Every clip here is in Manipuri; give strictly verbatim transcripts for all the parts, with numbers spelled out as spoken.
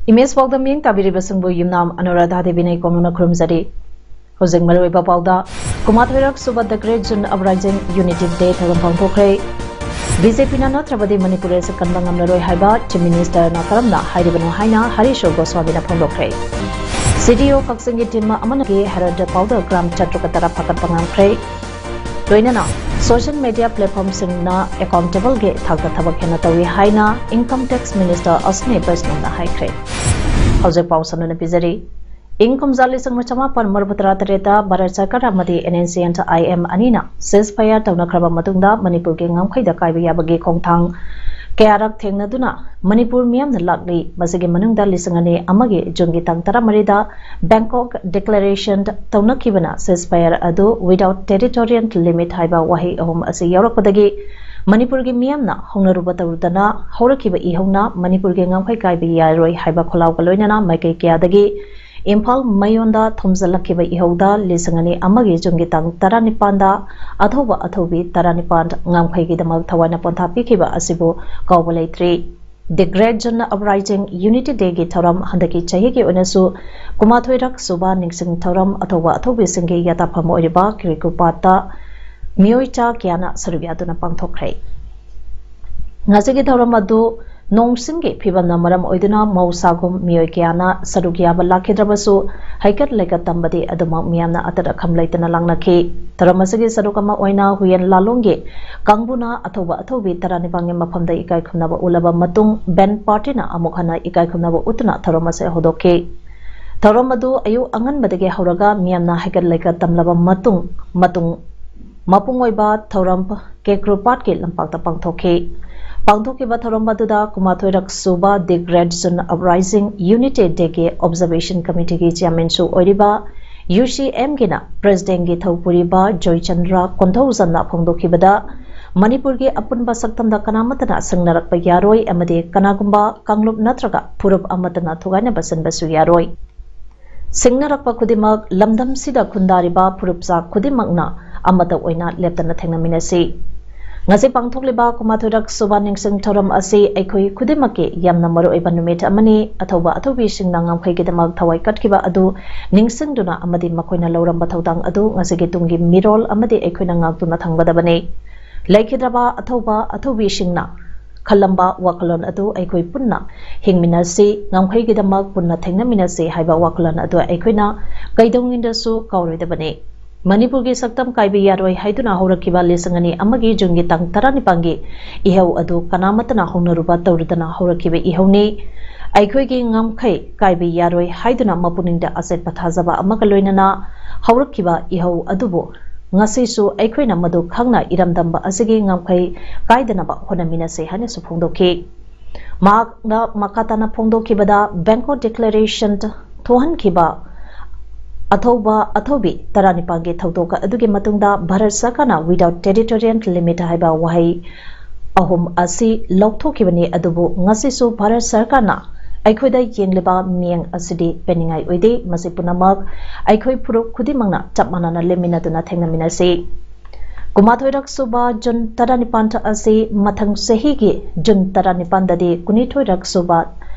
ꯏꯃꯦꯖ ꯄꯥꯎꯗ ꯃꯤꯠꯌꯦꯡ ꯇꯥꯕꯤꯔꯤꯕꯁꯤꯡꯕꯨ ꯌꯨꯝꯅꯥꯝ ꯑꯅꯨꯔꯥꯙꯥ ꯗꯦꯕꯤꯅ ꯏꯀꯣꯝꯅ ꯈꯨꯔꯨꯝꯖꯔꯤ꯫ ꯍꯧꯖꯤꯛ ꯃꯔꯨꯑꯣꯏꯕ ꯄꯥꯎꯗ, ꯀꯨꯟꯃꯥꯊꯣꯏꯔꯛ ꯁꯨꯕ The Great Zone Uprising Unity Day ꯊꯧꯔꯝ ꯄꯥꯡꯊꯣꯛꯈ꯭ꯔꯦ꯫ ꯕꯤ ꯖꯦ ꯄꯤꯅ ꯅꯠꯇ꯭ꯔꯕꯗꯤ ꯃꯅꯤꯄꯨꯔ ꯑꯁꯤ ꯀꯟꯕ ꯉꯝꯂꯔꯣꯏ ꯍꯥꯏꯕ Chief Minister ꯅ ꯀꯔꯝꯅ ꯍꯥꯏꯔꯤꯕꯅꯣ ꯍꯥꯏꯅ ꯍꯔꯤꯁ ꯒꯣꯁ꯭ꯋꯥꯃꯤꯅ ꯐꯣꯡꯗꯣꯛꯈ꯭ꯔꯦ꯫ ꯁꯤ ꯗꯤ ꯑꯣ ꯀꯛꯆꯤꯡꯒꯤ team ꯑꯃꯅ ꯍꯦꯔꯣꯗ ꯄꯥꯎꯗ gram ꯆꯥꯇ꯭ꯔꯨꯛꯀ ꯇꯔꯥ ꯐꯒꯠꯄ ꯉꯝꯈ꯭ꯔꯦ꯫ ꯂꯣꯏꯅꯅ social media platform ꯁꯤꯡꯅ accountable ꯒꯤ ꯊꯥꯛꯇ ꯊꯕꯛ ꯍꯦꯟꯅ ꯇꯧꯏ ꯍꯥꯏꯅ Income Tax Minister ꯑꯁ꯭ꯋꯤꯅꯤ ꯕꯩꯁꯅꯕꯅ ꯍꯥꯏꯈ꯭ꯔꯦ꯫ ꯍꯧꯖꯤꯛ ꯄꯥꯎ ꯁꯟꯗꯣꯛꯅ ꯄꯤꯖꯔꯤ꯫ ꯏꯪ ꯀꯨꯝꯖꯥ ꯂꯤꯁꯤꯡ ꯑꯃ ꯆꯃꯥꯄꯟ ꯃꯔꯤꯐꯨ ꯇꯔꯥ ꯇꯔꯦꯠꯇ ꯚꯥꯔꯠ ꯁꯔꯀꯥꯔ ꯑꯃꯗꯤ N S C N I M ꯑꯅꯤꯅ ceasefire ꯇꯧꯅꯈ꯭ꯔꯕ ꯃꯇꯨꯡꯗ ꯃꯅꯤꯄꯨꯔꯒꯤ ꯉꯝꯈꯩꯗ ꯀꯥꯏꯕ ꯌꯥꯕꯒꯤ ꯈꯣꯡꯊꯥꯡ ꯀꯌꯥꯔꯛ ꯊꯦꯡꯅꯗꯨꯅ ꯃꯅꯤꯄꯨꯔ ꯃꯤꯌꯥꯝꯅ ꯂꯥꯛꯂꯤ꯫ ꯃꯁꯤꯒꯤ ꯃꯅꯨꯡꯗ ꯂꯤꯁꯤꯡ ꯑꯅꯤ ꯑꯃꯒꯤ June ꯒꯤ ꯇꯥꯡ ꯇꯔꯥꯃꯔꯤꯗ Bangkok Declaration ꯇꯧꯅꯈꯤꯕꯅ ceasefire ꯑꯗꯨ without territorial limit ꯍꯥꯏꯕ ꯋꯥꯍꯩ ꯑꯍꯨꯝ ꯑꯁꯤ ꯌꯥꯎꯔꯛꯄꯗꯒꯤ ꯃꯅꯤꯄꯨꯔꯒꯤ ꯃꯤꯌꯥꯝꯅ ꯍꯧꯅꯔꯨꯕ ꯇꯧꯔꯨꯗꯅ ꯍꯧꯔꯛꯈꯤꯕ ꯏꯍꯧꯅ ꯃꯅꯤꯄꯨꯔꯒꯤ ꯉꯝꯈꯩ ꯀꯥꯏꯕ ꯌꯥꯔꯣꯏ ꯍꯥꯏꯕ ꯈꯣꯜꯂꯥꯎꯒ ꯂꯣꯏꯅꯅ ꯃꯥꯏꯀꯩ ꯀꯌꯥꯗꯒꯤ ꯏꯝꯐꯥꯜ ꯃꯌꯣꯟꯗ ꯊꯣꯝꯖꯤꯜꯂꯛꯈꯤꯕ ꯏꯍꯧꯗ ꯂꯤꯁꯤꯡ ꯑꯅꯤ ꯑꯃꯒꯤ June ꯒꯤ ꯇꯥꯡ ꯇꯔꯥꯅꯤꯄꯥꯟꯗ ꯑꯊꯧꯕ ꯑꯊꯧꯕꯤ ꯇꯔꯥꯅꯤꯄꯥꯟ ꯉꯝꯈꯩꯒꯤꯗꯃꯛ ꯊꯋꯥꯏꯅ ꯄꯣꯟꯊꯥ ꯄꯤꯈꯤꯕ ꯑꯁꯤꯕꯨ ꯀꯥꯎꯕ ꯂꯩꯇ꯭ꯔꯤ꯫ The Great Zone Uprising Unity Day ꯒꯤ ꯊꯧꯔꯝ ꯍꯟꯗꯛꯀꯤ ꯆꯍꯤꯒꯤ ꯑꯣꯏꯅꯁꯨ ꯀꯨꯟꯃꯥꯊꯣꯏꯔꯛ ꯁꯨꯕ ꯅꯤꯡꯁꯤꯡ ꯊꯧꯔꯝ ꯑꯊꯧꯕ ꯑꯊꯧꯕꯤꯁꯤꯡꯒꯤ ꯌꯥꯇꯥꯐꯝ ꯑꯣꯏꯔꯤꯕ ꯀꯤꯔꯤꯀꯨꯄꯥꯠꯇ ꯃꯤꯑꯣꯏ ꯆꯥ ꯀꯌꯥꯅ ꯁꯔꯨꯛ ꯌꯥꯗꯨꯅ ꯄꯥꯡꯊꯣꯛꯈ꯭ꯔꯦ꯫ ꯉꯁꯤꯒꯤ ꯊꯧꯔꯝ ꯑꯗꯨ ꯅꯣꯡ ꯁꯤꯡꯒꯤ ꯐꯤꯕꯝꯅ ꯃꯔꯝ ꯑꯣꯏꯗꯨꯅ ꯃꯍꯧꯁꯥꯒꯨꯝ ꯃꯤꯑꯣꯏ ꯀꯌꯥꯅ ꯁꯔꯨꯛ ꯌꯥꯕ ꯂꯥꯛꯈꯤꯗ꯭ꯔꯕꯁꯨ ꯍꯩꯀꯠ ꯂꯩꯀꯠ ꯇꯝꯕꯗꯤ ꯑꯗꯨꯃꯛ ꯃꯤꯌꯥꯝꯅ ꯑꯇꯠ ꯑꯈꯝ ꯂꯩꯇꯅ ꯂꯥꯡꯅꯈꯤ꯫ ꯊꯧꯔꯝ ꯑꯁꯤꯒꯤ ꯁꯔꯨꯛ ꯑꯃ ꯑꯣꯏꯅ ꯍꯨꯏꯌꯦꯟ ꯂꯥꯂꯣꯡꯒꯤ ꯀꯥꯡꯕꯨꯅ ꯑꯊꯧꯕ ꯑꯊꯧꯕꯤ ꯇꯔꯥꯅꯤꯄꯥꯟꯒꯤ ꯃꯐꯝꯗ ꯏꯀꯥꯏ ꯈꯨꯝꯅꯕ ꯎꯠꯂꯕ ꯃꯇꯨꯡ band party ꯅ ꯑꯃꯨꯛ ꯍꯟꯅ ꯏꯀꯥꯏ ꯈꯨꯝꯅꯕ ꯎꯠꯇꯨꯅ ꯊꯧꯔꯝ ꯑꯁꯤ ꯍꯧꯗꯣꯛꯈꯤ꯫ ꯊꯧꯔꯝ ꯑꯗꯨ ꯑꯌꯨꯛ ꯑꯉꯟꯕꯗꯒꯤ ꯍꯧꯔꯒ ꯃꯤꯌꯥꯝꯅ ꯍꯩꯀꯠ ꯂꯩꯀꯠ ꯇꯝꯂꯕ ꯃꯇꯨꯡ, ꯃꯇꯨꯡ ꯃꯄꯨꯡ ꯑꯣꯏꯕ ꯊꯧꯔꯝ ꯀꯦꯀ꯭ꯔꯨꯄꯥꯠꯀꯤ ꯂꯝꯄꯥꯛꯇ ꯄꯥꯡꯊꯣꯛꯈꯤ꯫ ꯄꯥꯡꯊꯣꯛꯈꯤꯕ ꯊꯧꯔꯝ ꯑꯗꯨꯗ ꯀꯨꯟꯃꯥꯊꯣꯏꯔꯛ ꯁꯨꯕ The Great Zone Uprising Unity Day ꯒꯤ Observation Committee ꯒꯤ Chairman ꯁꯨ ꯑꯣꯏꯔꯤꯕ UCM ꯒꯤꯅ President ꯒꯤ ꯊꯧꯄꯨꯔꯤꯕ ꯖꯣꯏꯆꯟꯗ꯭ꯔ ꯀꯣꯟꯊꯧꯖꯝꯅ ꯐꯣꯡꯗꯣꯛꯈꯤꯕꯗ, ꯃꯅꯤꯄꯨꯔꯒꯤ ꯑꯄꯨꯟꯕ ꯁꯛꯇꯝꯗ ꯀꯅꯥꯃꯠꯇꯅ ꯁꯤꯡꯅꯔꯛꯄ ꯌꯥꯔꯣꯏ ꯑꯃꯗꯤ ꯀꯅꯥꯒꯨꯝꯕ ꯀꯥꯡꯂꯨꯞ ꯅꯠꯇ꯭ꯔꯒ ꯐꯨꯔꯨꯞ ꯑꯃꯠꯇꯅ ꯊꯨꯒꯥꯏꯅꯕ ꯁꯤꯟꯕꯁꯨ ꯌꯥꯔꯣꯏ꯫ ꯁꯤꯡꯅꯔꯛꯄ ꯈꯨꯗꯤꯡꯃꯛ ꯂꯝꯗꯝꯁꯤꯗ ꯈꯨꯟꯗꯥꯔꯤꯕ ꯐꯨꯔꯨꯞꯆꯥ ꯈꯨꯗꯤꯡꯃꯛꯅ ꯑꯃꯠꯇ ꯑꯣꯏꯅ ꯂꯦꯞꯇꯅ ꯊꯦꯡꯅꯃꯤꯟꯅꯁꯤ꯫ ꯉꯁꯤ ꯄꯥꯡꯊꯣꯛꯂꯤꯕ ꯀꯨꯟꯃꯥꯊꯣꯏꯔꯛ ꯁꯨꯕ ꯅꯤꯡꯁꯤꯡ ꯊꯧꯔꯝ ꯑꯁꯤ ꯑꯩꯈꯣꯏ ꯈꯨꯗꯤꯡꯃꯛꯀꯤ ꯌꯥꯝꯅ ꯃꯔꯨꯑꯣꯏꯕ ꯅꯨꯃꯤꯠ ꯑꯃꯅꯤ꯫ ꯑꯊꯧꯕ ꯑꯊꯧꯕꯤꯁꯤꯡꯅ ꯉꯝꯈꯩꯒꯤꯗꯃꯛ ꯊꯋꯥꯏ ꯀꯠꯈꯤꯕ ꯑꯗꯨ ꯅꯤꯡꯁꯤꯡꯗꯨꯅ ꯑꯃꯗꯤ ꯃꯈꯣꯏꯅ ꯂꯧꯔꯝꯕ ꯊꯧꯗꯥꯡ ꯑꯗꯨ ꯉꯁꯤꯒꯤ ꯇꯨꯡꯒꯤ ꯃꯤꯔꯣꯜ ꯑꯃꯗꯤ ꯑꯩꯈꯣꯏꯅ ꯉꯥꯛꯇꯨꯅ ꯊꯝꯒꯗꯕꯅꯤ꯫ ꯂꯩꯈꯤꯗ꯭ꯔꯕ ꯑꯊꯧꯕ ꯑꯊꯧꯕꯤꯁꯤꯡꯅ ꯈꯜꯂꯝꯕ ꯋꯥꯈꯜꯂꯣꯟ ꯑꯗꯨ ꯑꯩꯈꯣꯏ ꯄꯨꯟꯅ ꯍꯤꯡꯃꯤꯟꯅꯁꯤ, ꯉꯝꯈꯩꯒꯤꯗꯃꯛ ꯄꯨꯟꯅ ꯊꯦꯡꯅꯃꯤꯟꯅꯁꯤ ꯍꯥꯏꯕ ꯋꯥꯈꯜꯂꯣꯟ ꯑꯗꯨ ꯑꯩꯈꯣꯏꯅ ꯀꯩꯗꯧꯉꯩꯗꯁꯨ ꯀꯥꯎꯔꯣꯏꯗꯕꯅꯤ꯫ ꯃꯅꯤꯄꯨꯔꯒꯤ ꯁꯛꯇꯝ ꯀꯥꯏꯕ ꯌꯥꯔꯣꯏ ꯍꯥꯏꯗꯨꯅ ꯍꯧꯔꯛꯈꯤꯕ ꯂꯤꯁꯤꯡ ꯑꯅꯤ ꯑꯃꯒꯤ ꯖꯨꯟꯒꯤ ꯇꯥꯡ ꯇꯔꯥꯅꯤꯄꯥꯟꯒꯤ ꯏꯍꯧ ꯑꯗꯨ ꯀꯅꯥꯃꯠꯇꯅ ꯍꯧꯅꯔꯨꯕ ꯇꯧꯔꯨꯗꯅ ꯍꯧꯔꯛꯈꯤꯕ ꯏꯍꯧꯅꯤ꯫ ꯑꯩꯈꯣꯏꯒꯤ ꯉꯝꯈꯩ ꯀꯥꯏꯕ ꯌꯥꯔꯣꯏ ꯍꯥꯏꯗꯨꯅ ꯃꯄꯨꯛꯅꯤꯡꯗ ꯑꯆꯦꯠꯄ ꯊꯥꯖꯕ ꯑꯃꯒ ꯂꯣꯏꯅꯅ ꯍꯧꯔꯛꯈꯤꯕ ꯏꯍꯧ ꯑꯗꯨꯕꯨ ꯉꯁꯤꯁꯨ ꯑꯩꯈꯣꯏꯅ ꯃꯗꯨ ꯈꯪꯅ ꯏꯔꯝꯗꯝꯕ ꯑꯁꯤꯒꯤ ꯉꯝꯈꯩ ꯀꯥꯏꯗꯅꯕ ꯍꯣꯠꯅꯃꯤꯟꯅꯁꯤ ꯍꯥꯏꯅꯁꯨ ꯐꯣꯡꯗꯣꯛꯈꯤ꯫ ꯃꯍꯥꯛꯅ ꯃꯈꯥ ꯇꯥꯅ ꯐꯣꯡꯗꯣꯛꯈꯤꯕꯗ, Bangalore Declaration ꯊꯣꯛꯍꯟꯈꯤꯕ ꯑꯊꯧꯕ ꯑꯊꯧꯕꯤ ꯇꯔꯥꯅꯤꯄꯥꯟꯒꯤ ꯊꯧꯗꯣꯛ ꯑꯗꯨꯒꯤ ꯃꯇꯨꯡꯗ ꯚꯥꯔꯠ ꯁꯔꯀꯥꯔꯅ without territorial limit ꯍꯥꯏꯕ ꯋꯥꯍꯩ ꯑꯍꯨꯝ ꯑꯁꯤ ꯂꯧꯊꯣꯛꯈꯤꯕꯅꯤ꯫ ꯑꯗꯨꯕꯨ ꯉꯁꯤꯁꯨ ꯚꯥꯔꯠ ꯁꯔꯀꯥꯔꯅ ꯑꯩꯈꯣꯏꯗ ꯌꯦꯡꯂꯤꯕ ꯃꯤꯠꯌꯦꯡ ꯑꯁꯤꯗꯤ ꯄꯦꯟꯅꯤꯡꯉꯥꯏ ꯑꯣꯏꯗꯦ꯫ ꯃꯁꯤ ꯄꯨꯝꯅꯃꯛ ꯑꯩꯈꯣꯏ ꯐꯨꯔꯨꯞ ꯈꯨꯗꯤꯡꯃꯛꯅ ꯆꯞ ꯃꯥꯟꯅꯅ ꯂꯦꯞꯃꯤꯟꯅꯗꯨꯅ ꯊꯦꯡꯅꯃꯤꯟꯅꯁꯤ꯫ ꯀꯨꯟꯃꯥꯊꯣꯏꯔꯛ ꯁꯨꯕ ꯖꯨꯟ ꯇꯔꯥꯅꯤꯄꯥꯟ ꯑꯁꯤ ꯃꯊꯪ ꯆꯍꯤꯒꯤ ꯖꯨꯟ ꯇꯔꯥꯅꯤꯄꯥꯟꯗꯗꯤ ꯀꯨꯟꯅꯤꯊꯣꯏꯔꯛ ꯁꯨꯕ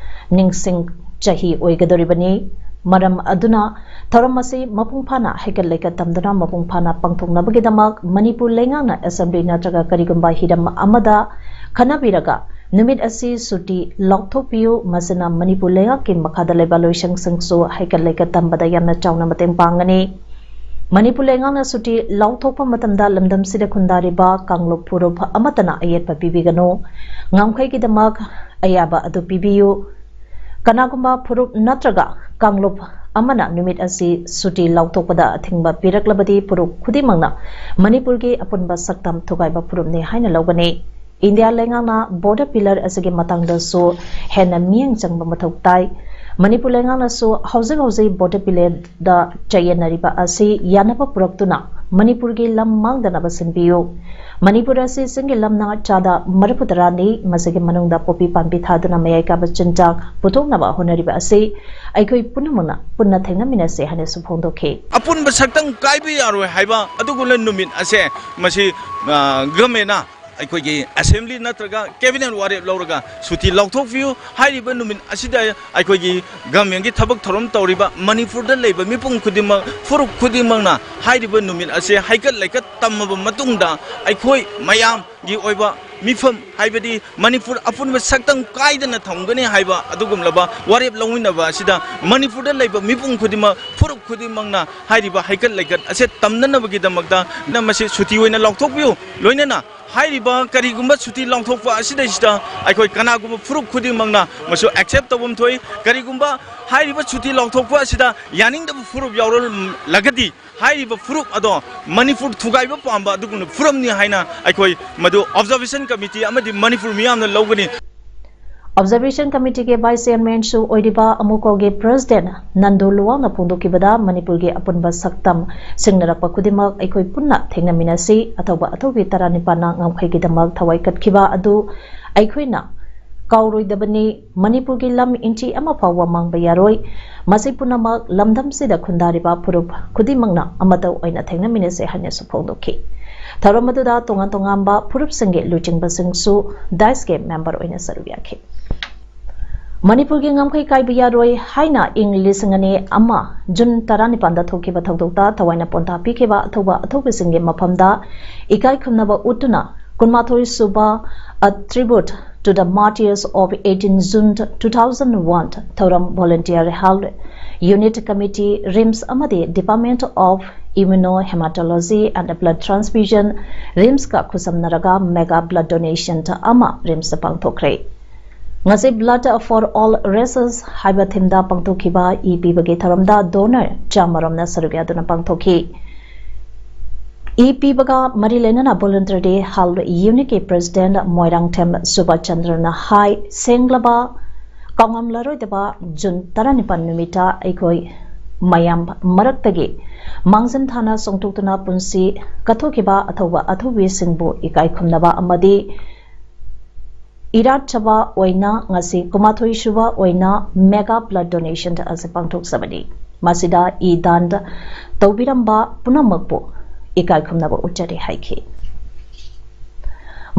ꯅꯤꯡꯁꯤꯡ ꯆꯍꯤ ꯑꯣꯏꯒꯗꯧꯔꯤꯕꯅꯤ꯫ ꯃꯔꯝ ꯑꯗꯨꯅ ꯊꯧꯔꯝ ꯑꯁꯤ ꯃꯄꯨꯡ ꯐꯥꯅ ꯍꯩꯀꯠ ꯂꯩꯀꯠ ꯇꯝꯗꯨꯅ ꯃꯄꯨꯡ ꯐꯥꯅ ꯄꯥꯡꯊꯣꯛꯅꯕꯒꯤꯗꯃꯛ ꯃꯅꯤꯄꯨꯔ ꯂꯩꯉꯥꯛꯅ assembly ꯅꯠꯇ꯭ꯔꯒ ꯀꯔꯤꯒꯨꯝꯕ ꯍꯤꯔꯝ ꯑꯃꯗ ꯈꯟꯅꯕꯤꯔꯒ ꯅꯨꯃꯤꯠ ꯑꯁꯤ ꯁꯨꯇꯤ ꯂꯥꯎꯊꯣꯛꯄꯤꯌꯨ꯫ ꯃꯁꯤꯅ ꯃꯅꯤꯄꯨꯔ ꯂꯩꯉꯥꯛꯀꯤ ꯃꯈꯥꯗ ꯂꯩꯕ ꯂꯣꯏꯁꯪꯁꯤꯡꯁꯨ ꯍꯩꯀꯠ ꯂꯩꯀꯠ ꯇꯝꯕꯗ ꯌꯥꯝꯅ ꯆꯥꯎꯅ ꯃꯇꯦꯡ ꯄꯥꯡꯒꯅꯤ꯫ ꯃꯅꯤꯄꯨꯔ ꯂꯩꯉꯥꯛꯅ ꯁꯨꯇꯤ ꯂꯥꯎꯊꯣꯛꯄ ꯃꯇꯝꯗ ꯂꯝꯗꯝꯁꯤꯗ ꯈꯨꯟꯗꯥꯔꯤꯕ ꯀꯥꯡꯂꯨꯞ ꯐꯨꯔꯨꯞ ꯑꯃꯠꯇꯅ ꯑꯌꯦꯠꯄ ꯄꯤꯕꯤꯒꯅꯨ꯫ ꯉꯝꯈꯩꯒꯤꯗꯃꯛ ꯑꯌꯥꯕ ꯑꯗꯨ ꯄꯤꯕꯤꯌꯨ꯫ ꯀꯅꯥꯒꯨꯝꯕ ꯐꯨꯔꯨꯞ ꯅꯠꯇ꯭ꯔꯒ ꯀꯥꯡꯂꯨꯞ ꯑꯃꯅ ꯅꯨꯃꯤꯠ ꯑꯁꯤ ꯁꯨꯇꯤ ꯂꯥꯎꯊꯣꯛꯄꯗ ꯑꯊꯤꯡꯕ ꯄꯤꯔꯛꯂꯕꯗꯤ ꯐꯨꯔꯨꯞ ꯈꯨꯗꯤꯡꯃꯛꯅ ꯃꯅꯤꯄꯨꯔꯒꯤ ꯑꯄꯨꯟꯕ ꯁꯛꯇꯝ ꯊꯨꯒꯥꯏꯕ ꯐꯨꯔꯨꯞꯅꯤ ꯍꯥꯏꯅ ꯂꯧꯒꯅꯤ꯫ ꯏꯟꯗꯤꯌꯥ ꯂꯩꯉꯥꯛꯅ ꯕꯣꯔꯗꯔ ꯄꯤꯂꯔ ꯑꯁꯤꯒꯤ ꯃꯇꯥꯡꯗꯁꯨ ꯍꯦꯟꯅ ꯃꯤꯠꯌꯦꯡ ꯆꯪꯕ ꯃꯊꯧ ꯇꯥꯏ꯫ ꯃꯅꯤꯄꯨꯔ ꯂꯩꯉꯥꯛꯅꯁꯨ ꯍꯧꯖꯤꯛ ꯍꯧꯖꯤꯛ ꯕꯣꯔꯗꯔ ꯄꯤꯂꯔꯗ ꯆꯌꯦꯠꯅꯔꯤꯕ ꯑꯁꯤ ꯌꯥꯅꯕ ꯄꯨꯔꯛꯇꯨꯅ ꯃꯅꯤꯄꯨꯔꯒꯤ ꯂꯝ ꯃꯥꯡꯗꯅꯕ ꯁꯤꯟꯕꯤꯌꯨ꯫ ꯃꯅꯤꯄꯨꯔ ꯑꯁꯤ ꯆꯤꯡꯒꯤ ꯂꯝꯅ ꯆꯥꯗ ꯃꯔꯤꯐꯨ ꯇꯔꯥꯅꯤ, ꯃꯁꯤꯒꯤ ꯃꯅꯨꯡꯗ ꯄꯣꯄꯤ ꯄꯥꯝꯕꯤ ꯊꯥꯗꯨꯅ ꯃꯌꯥꯏ ꯀꯥꯕ ꯆꯤꯟꯖꯥꯛ ꯄꯨꯊꯣꯛꯅꯕ ꯍꯣꯠꯅꯔꯤꯕ ꯑꯁꯤ ꯑꯩꯈꯣꯏ ꯄꯨꯝꯅꯃꯛꯅ ꯄꯨꯟꯅ ꯊꯦꯡꯅꯃꯤꯟꯅꯁꯤ ꯍꯥꯏꯅꯁꯨ ꯐꯣꯡꯗꯣꯛꯈꯤ꯫ ꯑꯄꯨꯟꯕ ꯁꯛꯇꯝ ꯀꯥꯏꯕ ꯌꯥꯔꯣꯏ ꯍꯥꯏꯕ ꯑꯗꯨꯒꯨꯝꯕ ꯅꯨꯃꯤꯠ ꯑꯁꯦ ꯃꯁꯤ, ꯑ, ꯒꯃꯦꯟꯅ ꯑꯩꯈꯣꯏꯒꯤ ꯑꯦꯁꯦꯝꯕ꯭ꯂꯤ ꯅꯠꯇ꯭ꯔꯒ ꯀꯦꯕꯤꯅꯦꯠ ꯋꯥꯔꯦꯞ ꯂꯧꯔꯒ ꯁꯨꯇꯤ ꯂꯥꯎꯊꯣꯛꯄꯤꯌꯨ꯫ ꯍꯥꯏꯔꯤꯕ ꯅꯨꯃꯤꯠ ꯑꯁꯤꯗ ꯑꯩꯈꯣꯏꯒꯤ ꯒꯃꯦꯟꯒꯤ ꯊꯕꯛ ꯊꯧꯔꯝ ꯇꯧꯔꯤꯕ ꯃꯅꯤꯄꯨꯔꯗ ꯂꯩꯕ ꯃꯤꯄꯨꯝ ꯈꯨꯗꯤꯡꯃꯛ, ꯐꯨꯔꯨꯞ ꯈꯨꯗꯤꯡꯃꯛꯅ ꯍꯥꯏꯔꯤꯕ ꯅꯨꯃꯤꯠ ꯑꯁꯦ ꯍꯩꯀꯠ ꯂꯩꯀꯠ ꯇꯝꯃꯕ ꯃꯇꯨꯡꯗ ꯑꯩꯈꯣꯏ ꯃꯌꯥꯝꯒꯤ ꯑꯣꯏꯕ ꯃꯤꯐꯝ, ꯍꯥꯏꯕꯗꯤ ꯃꯅꯤꯄꯨꯔ ꯑꯄꯨꯟꯕ ꯁꯛꯇꯝ ꯀꯥꯏꯗꯅ ꯊꯝꯒꯅꯤ ꯍꯥꯏꯕ ꯑꯗꯨꯒꯨꯝꯂꯕ ꯋꯥꯔꯦꯞ ꯂꯧꯃꯤꯟꯅꯕ ꯑꯁꯤꯗ ꯃꯅꯤꯄꯨꯔꯗ ꯂꯩꯕ ꯃꯤꯄꯨꯝ ꯈꯨꯗꯤꯡꯃꯛ, ꯐꯨꯔꯨꯞ ꯈꯨꯗꯤꯡꯃꯛꯅ ꯍꯥꯏꯔꯤꯕ ꯍꯩꯀꯠ ꯂꯩꯀꯠ ꯑꯁꯦ ꯇꯝꯅꯅꯕꯒꯤꯗꯃꯛꯇ ꯃꯁꯤ ꯁꯨꯇꯤ ꯑꯣꯏꯅ ꯂꯥꯎꯊꯣꯛꯄꯤꯌꯨ꯫ ꯂꯣꯏꯅꯅ ꯍꯥꯏꯔꯤꯕ ꯀꯔꯤꯒꯨꯝꯕ ꯁꯨꯇꯤ ꯂꯥꯎꯊꯣꯛꯄ ꯑꯁꯤꯗꯩꯁꯤꯗ ꯑꯩꯈꯣꯏ ꯀꯅꯥꯒꯨꯝꯕ ꯐꯨꯔꯨꯞ ꯈꯨꯗꯤꯡꯃꯛꯅ ꯃꯁꯨ ꯑꯦꯛꯁꯦꯞ ꯇꯧꯐꯝ ꯊꯣꯛꯏ꯫ ꯀꯔꯤꯒꯨꯝꯕ ꯍꯥꯏꯔꯤꯕ ꯁꯨꯇꯤ ꯂꯥꯎꯊꯣꯛꯄ ꯑꯁꯤꯗ ꯌꯥꯅꯤꯡꯗꯕ ꯐꯨꯔꯨꯞ ꯌꯥꯎꯔꯂꯒꯗꯤ ꯍꯥꯏꯔꯤꯕ ꯐꯨꯔꯨꯞ ꯑꯗꯣ ꯃꯅꯤꯄꯨꯔ ꯊꯨꯒꯥꯏꯕ ꯄꯥꯝꯕ ꯑꯗꯨꯒꯨꯝꯕ ꯐꯨꯔꯨꯞꯅꯤ ꯍꯥꯏꯅ ꯑꯩꯈꯣꯏ ꯃꯗꯨ ꯑꯣꯕꯖꯥꯔꯕꯦꯁꯟ ꯀꯃꯤꯇꯤ ꯑꯃꯗꯤ ꯃꯅꯤꯄꯨꯔ ꯃꯤꯌꯥꯝꯅ ꯂꯧꯒꯅꯤ꯫ ꯑꯣꯕꯖꯥꯔꯕꯦꯁꯟ ꯀꯃꯤꯇꯤꯒꯤ ꯚꯥꯏꯁ ꯆꯤꯌꯔꯃꯦꯟꯁꯨ ꯑꯣꯏꯔꯤꯕ ꯑꯃꯨꯀꯣꯒꯤ ꯄ꯭ꯔꯦꯁꯤꯗꯦꯟ ꯅꯟꯗꯨ ꯂꯨꯋꯥꯡꯅ ꯐꯣꯡꯗꯣꯛꯈꯤꯕꯗ, ꯃꯅꯤꯄꯨꯔꯒꯤ ꯑꯄꯨꯟꯕ ꯁꯛꯇꯝ ꯁꯤꯡꯅꯔꯛꯄ ꯈꯨꯗꯤꯡꯃꯛ ꯑꯩꯈꯣꯏ ꯄꯨꯟꯅ ꯊꯦꯡꯅꯃꯤꯟꯅꯁꯤ꯫ ꯑꯊꯧꯕ ꯑꯊꯧꯕꯤ ꯇꯔꯥꯅꯤꯄꯥꯟꯅ ꯉꯝꯈꯩꯒꯤꯗꯃꯛ ꯊꯋꯥꯏ ꯀꯠꯈꯤꯕ ꯑꯗꯨ ꯑꯩꯈꯣꯏꯅ ꯀꯥꯎꯔꯣꯏꯗꯕꯅꯤ꯫ ꯃꯅꯤꯄꯨꯔꯒꯤ ꯂꯝ ꯏꯟꯆꯤ ꯑꯃ ꯐꯥꯎꯕ ꯃꯥꯡꯕ ꯌꯥꯔꯣꯏ꯫ ꯃꯁꯤ ꯄꯨꯝꯅꯃꯛ ꯂꯝꯗꯝꯁꯤꯗ ꯈꯨꯟꯗꯥꯔꯤꯕ ꯐꯨꯔꯨꯞ ꯈꯨꯗꯤꯡꯃꯛꯅ ꯑꯃꯠꯇ ꯑꯣꯏꯅ ꯊꯦꯡꯅꯃꯤꯟꯅꯁꯤ ꯍꯥꯏꯅꯁꯨ ꯐꯣꯡꯗꯣꯛꯈꯤ꯫ ꯊꯧꯔꯝ ꯑꯗꯨꯗ ꯇꯣꯉꯥꯟ ꯇꯣꯉꯥꯟꯕ ꯐꯨꯔꯨꯞꯁꯤꯡꯒꯤ ꯂꯨꯆꯤꯡꯕꯁꯤꯡꯁꯨ ꯗꯥꯏꯁꯀꯤ ꯃꯦꯝꯕꯔ ꯑꯣꯏꯅ ꯁꯔꯨꯛ ꯌꯥꯈꯤ꯫ ꯃꯅꯤꯄꯨꯔꯒꯤ ꯉꯝꯈꯩ ꯀꯥꯏꯕ ꯌꯥꯔꯣꯏ ꯍꯥꯏꯅ ꯏꯪ ꯂꯤꯁꯤꯡ ꯑꯅꯤ ꯑꯃ ꯖꯨꯟ ꯇꯔꯥꯅꯤꯄꯥꯟꯗ ꯊꯣꯛꯈꯤꯕ ꯊꯧꯗꯣꯛꯇ ꯊꯋꯥꯏꯅ ꯄꯣꯟꯊꯥ ꯄꯤꯈꯤꯕ ꯑꯊꯧꯕ ꯑꯊꯧꯕꯁꯤꯡꯒꯤ ꯃꯐꯝꯗ ꯏꯀꯥꯏ ꯈꯨꯝꯅꯕ ꯎꯠꯇꯨꯅ ꯀꯨꯟꯃꯥꯊꯣꯏ ꯁꯨꯕ A Tribute to the Martyrs of eighteen June two thousand one ꯊꯧꯔꯝ volunteer health unit committee, RIMS ꯑꯃꯗꯤ Department of Immunohematology and Blood Transfusion, ꯔꯤꯝꯁꯀ ꯈꯨꯠꯁꯝꯅꯔꯒ mega blood donation ꯑꯃ ꯔꯤꯝꯁꯇ ꯄꯥꯡꯊꯣꯛꯈ꯭ꯔꯦ꯫ ꯉꯁꯤ Blood for All Races ꯍꯥꯏꯕ ꯊꯤꯝꯗ ꯄꯥꯡꯊꯣꯛꯈꯤꯕ ꯏ ꯄꯤꯕꯒꯤ ꯊꯧꯔꯝꯗ ꯗꯣꯅꯔ ꯆꯥꯃꯔꯣꯝꯅ ꯁꯔꯨꯛ ꯌꯥꯗꯨꯅ ꯄꯥꯡꯊꯣꯛꯈꯤ꯫ ꯏ ꯄꯤꯕꯒ ꯃꯔꯤ ꯂꯩꯅꯅ Volunteer Day Hall Unit ꯀꯤ President ꯃꯣꯏꯔꯥꯡꯊꯦꯝ ꯁꯨꯕꯥꯆꯟꯗ꯭ꯔꯅ ꯍꯥꯏ, ꯁꯦꯡꯂꯕ ꯀꯥꯎꯉꯝꯂꯔꯣꯏꯗꯕ ꯖꯨꯟ ꯇꯔꯥꯅꯤꯄꯥꯟ ꯅꯨꯃꯤꯠꯇ ꯑꯩꯈꯣꯏ ꯃꯌꯥꯝ ꯃꯔꯛꯇꯒꯤ ꯃꯥꯡꯖꯤꯟ ꯊꯥꯅ ꯆꯣꯡꯊꯣꯛꯇꯨꯅ ꯄꯨꯟꯁꯤ ꯀꯠꯊꯣꯛꯈꯤꯕ ꯑꯊꯧꯕ ꯑꯊꯧꯕꯤꯁꯤꯡꯕꯨ ꯏꯀꯥꯏ ꯈꯨꯝꯅꯕ ꯑꯃꯗꯤ ꯏꯔꯥꯠꯆꯕ ꯑꯣꯏꯅ ꯉꯁꯤ ꯀꯨꯟꯃꯥꯊꯣꯏ ꯁꯨꯕ ꯑꯣꯏꯅ Mega Blood Donation ꯑꯁꯤ ꯄꯥꯡꯊꯣꯛꯆꯕꯅꯤ꯫ ꯃꯁꯤꯗ ꯏ ꯗꯥꯟ ꯇꯧꯕꯤꯔꯝꯕ ꯄꯨꯝꯅꯃꯛꯄꯨ ꯏꯀꯥꯏ ꯈꯨꯝꯅꯕ ꯎꯠꯆꯔꯤ ꯍꯥꯏꯈꯤ꯫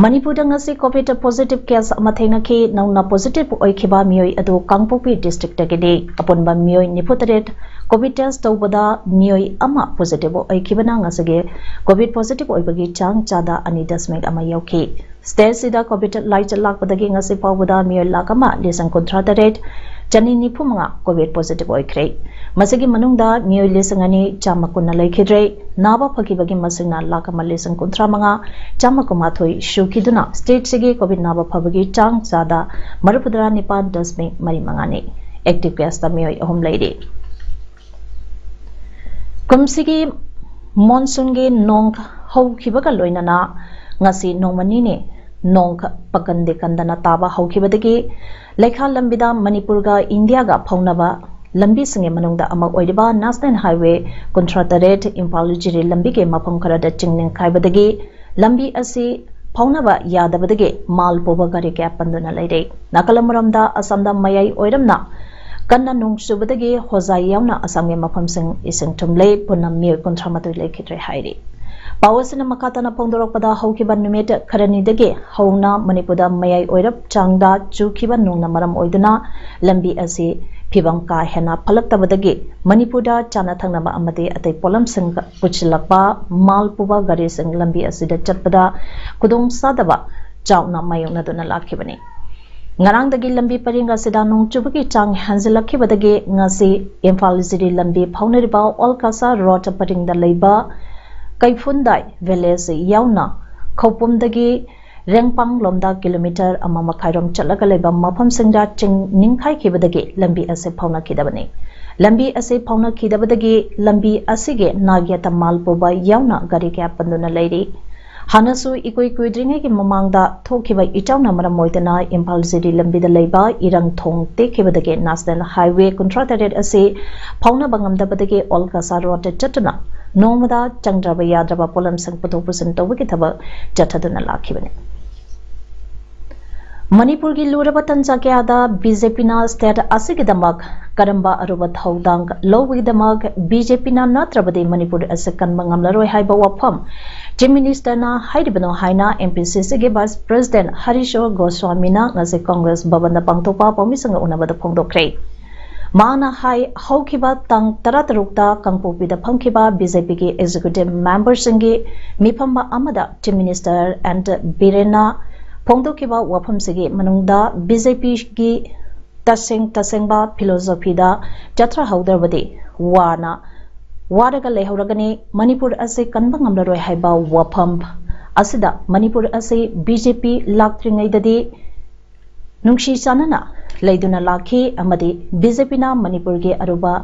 ꯃꯅꯤꯄꯨꯔꯗ ꯉꯁꯤ COVID positive case ꯑꯃ ꯊꯦꯡꯅꯈꯤ꯫ ꯅꯧꯅ positive ꯑꯣꯏꯈꯤꯕ ꯃꯤꯑꯣꯏ ꯑꯗꯨ ꯀꯥꯡꯄꯣꯛꯄꯤ district ꯇꯒꯤꯅꯤ꯫ ꯑꯄꯨꯟꯕ ꯃꯤꯑꯣꯏ ꯅꯤꯐꯨ ꯇꯔꯦꯠ COVID test ꯇꯧꯕꯗ ꯃꯤꯑꯣꯏ ꯑꯃ positive ꯑꯣꯏꯈꯤꯕꯅ ꯉꯁꯤꯒꯤ COVID positive ꯑꯣꯏꯕꯒꯤ ꯆꯥꯡ ꯆꯥꯗ ꯑꯅꯤ ꯗꯁꯃꯤꯛ ꯑꯃ ꯌꯧꯈꯤ꯫ State ꯁꯤꯗ COVID ꯂꯥꯏꯆꯠ ꯂꯥꯛꯄꯗꯒꯤ ꯉꯁꯤ ꯐꯥꯎꯕꯗ ꯃꯤꯑꯣꯏ ꯂꯥꯈ ꯑꯃ ꯂꯤꯁꯤꯡ ꯀꯨꯟꯊ꯭ꯔꯥ ꯇꯔꯦꯠ ꯆꯅꯤ ꯅꯤꯐꯨ ꯃꯉꯥ COVID positive ꯑꯣꯏꯈ꯭ꯔꯦ꯫ ꯃꯁꯤꯒꯤ ꯃꯅꯨꯡꯗ ꯃꯤꯑꯣꯏ ꯂꯤꯁꯤꯡ ꯑꯅꯤ ꯆꯥꯝꯃ ꯀꯨꯟꯅ ꯂꯩꯈꯤꯗ꯭ꯔꯦ꯫ ꯅꯥꯕ ꯐꯈꯤꯕꯒꯤ ꯃꯁꯤꯡꯅ ꯂꯥꯈ ꯑꯃ ꯂꯤꯁꯤꯡ ꯀꯨꯟꯊ꯭ꯔꯥ ꯃꯉꯥ ꯆꯥꯝꯃ ꯀꯨꯟꯃꯥꯊꯣꯏ ꯁꯨꯈꯤꯗꯨꯅ state ꯁꯤꯒꯤ COVID ꯅꯥꯕ ꯐꯕꯒꯤ ꯆꯥꯡ ꯆꯥꯗ ꯃꯔꯤꯐꯨꯇꯔꯥ ꯅꯤꯄꯥꯟ ꯗꯁꯃꯤꯛ ꯃꯔꯤ ꯃꯉꯥꯅꯤ꯫ Active case ꯇ ꯃꯤꯑꯣꯏ ꯑꯍꯨꯝ ꯂꯩꯔꯤ꯫ ꯀꯨꯝꯁꯤꯒꯤ monsoon ꯒꯤ ꯅꯣꯡ ꯍꯧꯈꯤꯕꯒ ꯂꯣꯏꯅꯅ ꯉꯁꯤ ꯅꯣꯡꯃ ꯅꯤꯅꯤ ꯅꯣꯡ ꯄꯀꯟꯗꯦ ꯀꯟꯗꯅ ꯇꯥꯕ ꯍꯧꯈꯤꯕꯗꯒꯤ ꯂꯩꯈꯥ ꯂꯝꯕꯤꯗ ꯃꯅꯤꯄꯨꯔꯒ ꯏꯟꯗꯤꯌꯥꯒ ꯐꯥꯎꯅꯕ ꯂꯝꯕꯤꯁꯤꯡꯒꯤ ꯃꯅꯨꯡꯗ ꯑꯃ ꯑꯣꯏꯔꯤꯕ National Highway ꯀꯨꯟꯊ꯭ꯔꯥ ꯇꯔꯦꯠ ꯏꯝꯐꯥꯜ ꯖꯤꯔꯤ ꯂꯝꯕꯤꯒꯤ ꯃꯐꯝ ꯈꯔꯗ ꯆꯤꯡ ꯅꯤꯡꯈꯥꯏꯕꯗꯒꯤ ꯂꯝꯕꯤ ꯑꯁꯤ ꯐꯥꯎꯅꯕ ꯌꯥꯗꯕꯗꯒꯤ ꯃꯥꯜ ꯄꯨꯕ ꯒꯥꯔꯤ ꯀꯌꯥ ꯄꯟꯗꯨꯅ ꯂꯩꯔꯦ꯫ ꯅꯥꯀꯜ ꯑꯃꯔꯣꯝꯗ ꯑꯁꯥꯝꯗ ꯃꯌꯥꯏ ꯑꯣꯏꯔꯝꯅ ꯀꯟꯅ ꯅꯣꯡ ꯆꯨꯕꯗꯒꯤ ꯍꯣꯖꯥꯏ ꯌꯥꯎꯅ ꯑꯁꯥꯝꯒꯤ ꯃꯐꯝꯁꯤꯡ ꯏꯁꯤꯡ ꯊꯨꯝꯂꯦ꯫ ꯄꯨꯟꯅ ꯃꯤꯑꯣꯏ ꯀꯨꯟꯊ꯭ꯔꯥ ꯃꯥꯊꯣꯏ ꯂꯩꯈꯤꯗ꯭ꯔꯦ ꯍꯥꯏꯔꯤ꯫ ꯄꯥꯎ ꯑꯁꯤꯅ ꯃꯈꯥ ꯇꯥꯅ ꯐꯣꯡꯗꯣꯔꯛꯄꯗ, ꯍꯧꯈꯤꯕ ꯅꯨꯃꯤꯠ ꯈꯔꯅꯤꯗꯒꯤ ꯍꯧꯅ ꯃꯅꯤꯄꯨꯔꯗ ꯃꯌꯥꯏ ꯑꯣꯏꯔꯞ ꯆꯥꯡꯗ ꯆꯨꯈꯤꯕ ꯅꯣꯡꯅ ꯃꯔꯝ ꯑꯣꯏꯗꯨꯅ ꯂꯝꯕꯤ ꯑꯁꯤ ꯐꯤꯕꯝ ꯀꯥ ꯍꯦꯟꯅ ꯐꯠꯂꯛꯇꯕꯗꯒꯤ ꯃꯅꯤꯄꯨꯔꯗ ꯆꯥꯅ ꯊꯛꯅꯕ ꯑꯃꯗꯤ ꯑꯇꯩ ꯄꯣꯠꯂꯝꯁꯤꯡ ꯄꯨꯁꯤꯜꯂꯛꯄ ꯃꯥꯜ ꯄꯨꯕ ꯒꯥꯔꯤꯁꯤꯡ ꯂꯝꯕꯤ ꯑꯁꯤꯗ ꯆꯠꯄꯗ ꯈꯨꯗꯣꯡ ꯆꯥꯗꯕ ꯆꯥꯎꯅ ꯃꯥꯌꯣꯛꯅꯗꯨꯅ ꯂꯥꯛꯈꯤꯕꯅꯤ꯫ ꯉꯔꯥꯡꯗꯒꯤ ꯂꯝꯕꯤ ꯄꯔꯤꯡ ꯑꯁꯤꯗ ꯅꯣꯡ ꯆꯨꯕꯒꯤ ꯆꯥꯡ ꯍꯦꯟꯖꯤꯜꯂꯛꯈꯤꯕꯗꯒꯤ ꯉꯁꯤ ꯏꯝꯐꯥꯜ ꯖꯤꯔꯤ ꯂꯝꯕꯤ ꯐꯥꯎꯅꯔꯤꯕ ꯑꯣꯜ ꯀꯁꯥ ꯔꯣꯗ ꯄꯔꯤꯡꯗ ꯂꯩꯕ ꯀꯩꯐꯨꯟꯗꯥꯏ village ꯌꯥꯎꯅ ꯈꯧꯄꯨꯝꯗꯒꯤ ꯔꯦꯡꯄꯥꯡ ꯂꯣꯝꯗ kilometre ꯑꯃ ꯃꯈꯥꯏꯔꯣꯝ ꯆꯠꯂꯒ ꯂꯩꯕ ꯃꯐꯝꯁꯤꯡꯗ ꯆꯤꯡ ꯅꯤꯡꯈꯥꯏꯈꯤꯕꯗꯒꯤ ꯂꯝꯕꯤ ꯑꯁꯤ ꯐꯥꯎꯅꯈꯤꯗꯕꯅꯤ꯫ ꯂꯝꯕꯤ ꯑꯁꯤ ꯐꯥꯎꯅꯈꯤꯗꯕꯗꯒꯤ ꯂꯝꯕꯤ ꯑꯁꯤꯒꯤ ꯅꯥꯒ꯭ꯌꯥꯇ ꯃꯥꯜ ꯄꯨꯕ ꯌꯥꯎꯅ ꯒꯥꯔꯤ ꯀꯌꯥ ꯄꯟꯗꯨꯅ ꯂꯩꯔꯤ꯫ ꯍꯥꯟꯅꯁꯨ ꯏꯀꯨꯏ ꯀꯨꯏꯗ꯭ꯔꯤꯉꯩꯒꯤ ꯃꯃꯥꯡꯗ ꯊꯣꯛꯈꯤꯕ ꯏꯆꯥꯎꯅ ꯃꯔꯝ ꯑꯣꯏꯗꯨꯅ ꯏꯝꯐꯥꯜ ꯖꯤꯔꯤ ꯂꯝꯕꯤꯗ ꯂꯩꯕ ꯏꯔꯪ ꯊꯣꯡ ꯇꯦꯛꯈꯤꯕꯗꯒꯤ National Highway ꯀꯨꯟꯊ꯭ꯔꯥ ꯇꯔꯦꯠ ꯑꯁꯤ ꯐꯥꯎꯅꯕ ꯉꯝꯗꯕꯗꯒꯤ ꯑꯣꯜ ꯀꯁꯥ ꯔꯣꯗꯇ ꯆꯠꯇꯨꯅ ꯅꯣꯡꯃꯗ ꯆꯪꯗ꯭ꯔꯕ ꯌꯥꯗ꯭ꯔꯕ ꯄꯣꯠꯂꯝꯁꯤꯡ ꯄꯨꯊꯣꯛ ꯄꯨꯁꯤꯟ ꯇꯧꯕꯒꯤ ꯊꯕꯛ ꯆꯠꯊꯗꯨꯅ ꯂꯥꯛꯈꯤꯕꯅꯤ꯫ ꯃꯅꯤꯄꯨꯔꯒꯤ ꯂꯨꯔꯕ ꯇꯟꯖꯥ ꯀꯌꯥꯗ ꯕꯤ ꯖꯦ ꯄꯤꯅ state ꯑꯁꯤꯒꯤꯗꯃꯛ ꯀꯔꯝꯕ ꯑꯔꯨꯕ ꯊꯧꯗꯥꯡ ꯂꯧꯕꯒꯤꯗꯃꯛ ꯕꯤ ꯖꯦ ꯄꯤꯅ ꯅꯠꯇ꯭ꯔꯕꯗꯤ ꯃꯅꯤꯄꯨꯔ ꯑꯁꯤ ꯀꯟꯕ ꯉꯝꯂꯔꯣꯏ ꯍꯥꯏꯕ ꯋꯥꯐꯝ Chief Ministerꯅ ꯍꯥꯏꯔꯤꯕꯅꯣ ꯍꯥꯏꯅ M P C Cꯒꯤ Vice President ꯍꯔꯤꯁꯣꯔ ꯒꯣꯁ꯭ꯋꯥꯃꯤꯅ ꯉꯁꯤ Congress ꯚꯕꯟꯗ ꯄꯥꯡꯊꯣꯛꯄ ꯄꯥꯎꯃꯤꯁꯤꯡꯒ ꯎꯅꯕꯗ ꯐꯣꯡꯗꯣꯛꯈ꯭ꯔꯦ꯫ ꯃꯥꯅ ꯍꯥꯏ, ꯍꯧꯈꯤꯕ ꯇꯥꯡ ꯇꯔꯥꯇꯔꯨꯛꯇ ꯀꯥꯡꯄꯣꯛꯄꯤꯗ ꯐꯝꯈꯤꯕ B J P ꯒꯤ Executive Memberꯁꯤꯡꯒꯤ ꯃꯤꯐꯝ ꯑꯃꯗ Chief Minister N Birenꯅ ꯐꯣꯡꯗꯣꯛꯈꯤꯕ ꯋꯥꯐꯝꯁꯤꯒꯤ ꯃꯅꯨꯡꯗ B J Pꯒꯤ ꯇꯁꯦꯡ ꯇꯁꯦꯡꯕ philosophyꯗ ꯆꯠꯊꯍꯧꯗ꯭ꯔꯕꯗꯤ ꯋꯥꯅ ꯋꯥꯔꯒ ꯂꯩꯍꯧꯔꯒꯅꯤ꯫ ꯃꯅꯤꯄꯨꯔ ꯑꯁꯤ ꯀꯟꯕ ꯉꯝꯂꯔꯣꯏ ꯍꯥꯏꯕ ꯋꯥꯐꯝ ꯑꯁꯤꯗ ꯃꯅꯤꯄꯨꯔ ꯑꯁꯤ B J P ꯂꯥꯛꯇ꯭ꯔꯤꯉꯩꯗꯗꯤ ꯅꯨꯡꯁꯤ ꯆꯥꯟꯅꯅ ꯂꯩꯗꯨꯅ ꯂꯥꯛꯈꯤ ꯑꯃꯗꯤ B J Pꯅ ꯃꯅꯤꯄꯨꯔꯒꯤ ꯑꯔꯨꯕ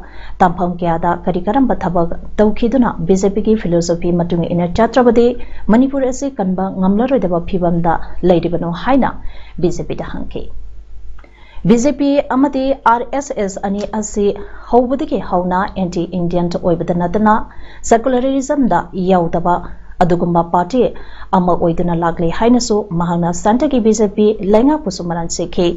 ꯇꯥꯡꯐꯝ ꯀꯌꯥꯗ ꯀꯔꯤ ꯀꯔꯝꯕ ꯊꯕꯛ ꯇꯧꯈꯤꯗꯨꯅ B J Pꯒꯤ philosophy ꯃꯇꯨꯡ ꯏꯟꯅ ꯆꯠꯇ꯭ꯔꯕꯗꯤ ꯃꯅꯤꯄꯨꯔ ꯑꯁꯤ ꯀꯟꯕ ꯉꯝꯂꯔꯣꯏꯗꯕ ꯐꯤꯕꯝꯗ ꯂꯩꯔꯤꯕꯅꯣ ꯍꯥꯏꯅ B J Pꯗ ꯍꯪꯈꯤ꯫ B J P ꯑꯃꯗꯤ R S S ꯑꯅꯤ ꯑꯁꯤ ꯍꯧꯕꯗꯒꯤ ꯍꯧꯅ anti Indian ꯑꯣꯏꯕꯗ ꯅꯠꯇꯅ secularismꯗ ꯌꯥꯎꯗꯕ ꯑꯗꯨꯒꯨꯝꯕ party ꯑꯃ ꯑꯣꯏꯗꯨꯅ ꯂꯥꯛꯂꯤ ꯍꯥꯏꯅꯁꯨ ꯃꯍꯥꯛꯅ centreꯒꯤ B J P ꯂꯩꯉꯥꯛꯄꯨꯁꯨ ꯃꯔꯥꯟ ꯁꯤꯈꯤ꯫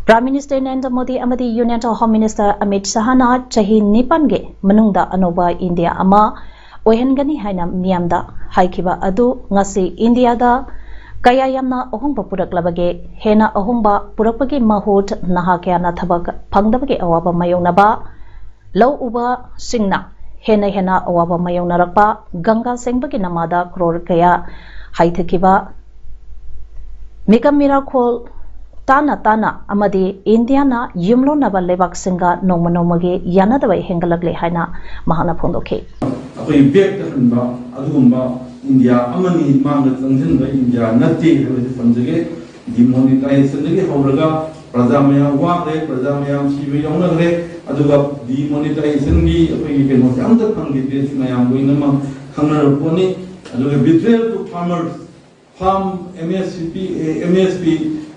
Prime Minister ꯅꯔꯦꯟꯗ꯭ꯔ ꯃꯣꯗꯤ ꯑꯃꯗꯤ Union Home Minister ꯑꯃꯤꯠ ꯁꯍꯥꯅ ꯆꯍꯤ ꯅꯤꯄꯥꯟꯒꯤ ꯃꯅꯨꯡꯗ ꯑꯅꯧꯕ ꯏꯟꯗꯤꯌꯥ ꯑꯃ ꯑꯣꯏꯍꯟꯒꯅꯤ ꯍꯥꯏꯅ ꯃꯤꯌꯥꯝꯗ ꯍꯥꯏꯈꯤꯕ ꯑꯗꯨ ꯉꯁꯤ ꯏꯟꯗꯤꯌꯥꯗ ꯀꯌꯥ ꯌꯥꯝꯅ ꯑꯍꯣꯡꯕ ꯄꯨꯔꯛꯂꯕꯒꯦ? ꯍꯦꯟꯅ ꯑꯍꯣꯡꯕ ꯄꯨꯔꯛꯄꯒꯤ ꯃꯍꯨꯠ ꯅꯍꯥ ꯀꯌꯥꯅ ꯊꯕꯛ ꯐꯪꯗꯕꯒꯤ ꯑꯋꯥꯕ ꯃꯥꯌꯣꯛꯅꯕ, ꯂꯧ ꯎꯕꯁꯤꯡꯅ ꯍꯦꯟꯅ ꯍꯦꯟꯅ ꯑꯋꯥꯕ ꯃꯥꯌꯣꯛꯅꯔꯛꯄ, ꯒꯪꯒꯥ ꯁꯦꯡꯕꯒꯤ ꯅꯃꯥꯗ ꯀ꯭ꯔꯣꯔ ꯀꯌꯥ ꯍꯩꯊꯈꯤꯕ, ꯃꯤꯀꯝ ꯃꯤꯔꯥꯈꯣꯜ ꯇꯥꯅ ꯇꯥꯅ ꯑꯃꯗꯤ ꯏꯟꯗꯤꯌꯥꯅ ꯌꯨꯝꯂꯣꯟꯅꯕ ꯂꯩꯕꯥꯛꯁꯤꯡꯒ ꯅꯣꯡꯃ ꯅꯣꯡꯃꯒꯤ ꯌꯥꯅꯗꯕ ꯍꯦꯟꯒꯠꯂꯛꯂꯤ ꯍꯥꯏꯅ ꯃꯍꯥꯛꯅ ꯐꯣꯡꯗꯣꯛꯈꯤ꯫ ꯑꯩꯈꯣꯏ backꯇ ꯍꯟꯕ ꯑꯗꯨꯒꯨꯝꯕ ꯏꯟꯗꯤꯌꯥ ꯑꯃꯅꯤ, ꯃꯥꯡꯗ ꯆꯪꯁꯤꯟꯕ ꯏꯟꯗꯤꯌꯥ ꯅꯠꯇꯦ ꯍꯥꯏꯕꯁꯤ ꯊꯝꯖꯒꯦ꯫ Demonetizationꯗꯒꯤ ꯍꯧꯔꯒ ꯄ꯭ꯔꯖꯥ ꯃꯌꯥꯝ ꯋꯥꯈ꯭ꯔꯦ, ꯄ꯭ꯔꯖꯥ ꯃꯌꯥꯝ ꯁꯤꯕ ꯌꯥꯎꯅꯈ꯭ꯔꯦ꯫ ꯑꯗꯨꯒ ꯗꯤꯃꯣꯅꯤꯇꯥꯏꯖꯦꯁꯟꯒꯤ ꯑꯩꯈꯣꯏꯒꯤ ꯀꯩꯅꯣꯁꯦ ꯑꯝꯇ ꯐꯪꯈꯤꯗ꯭ꯔꯦ꯫ ꯁꯤ ꯃꯌꯥꯝ ꯂꯣꯏꯅꯃꯛ ꯈꯪꯅꯔꯕ ꯄꯣꯠꯅꯤ꯫ ꯑꯗꯨꯒ betrayal to farmers, farm MSP, MSP,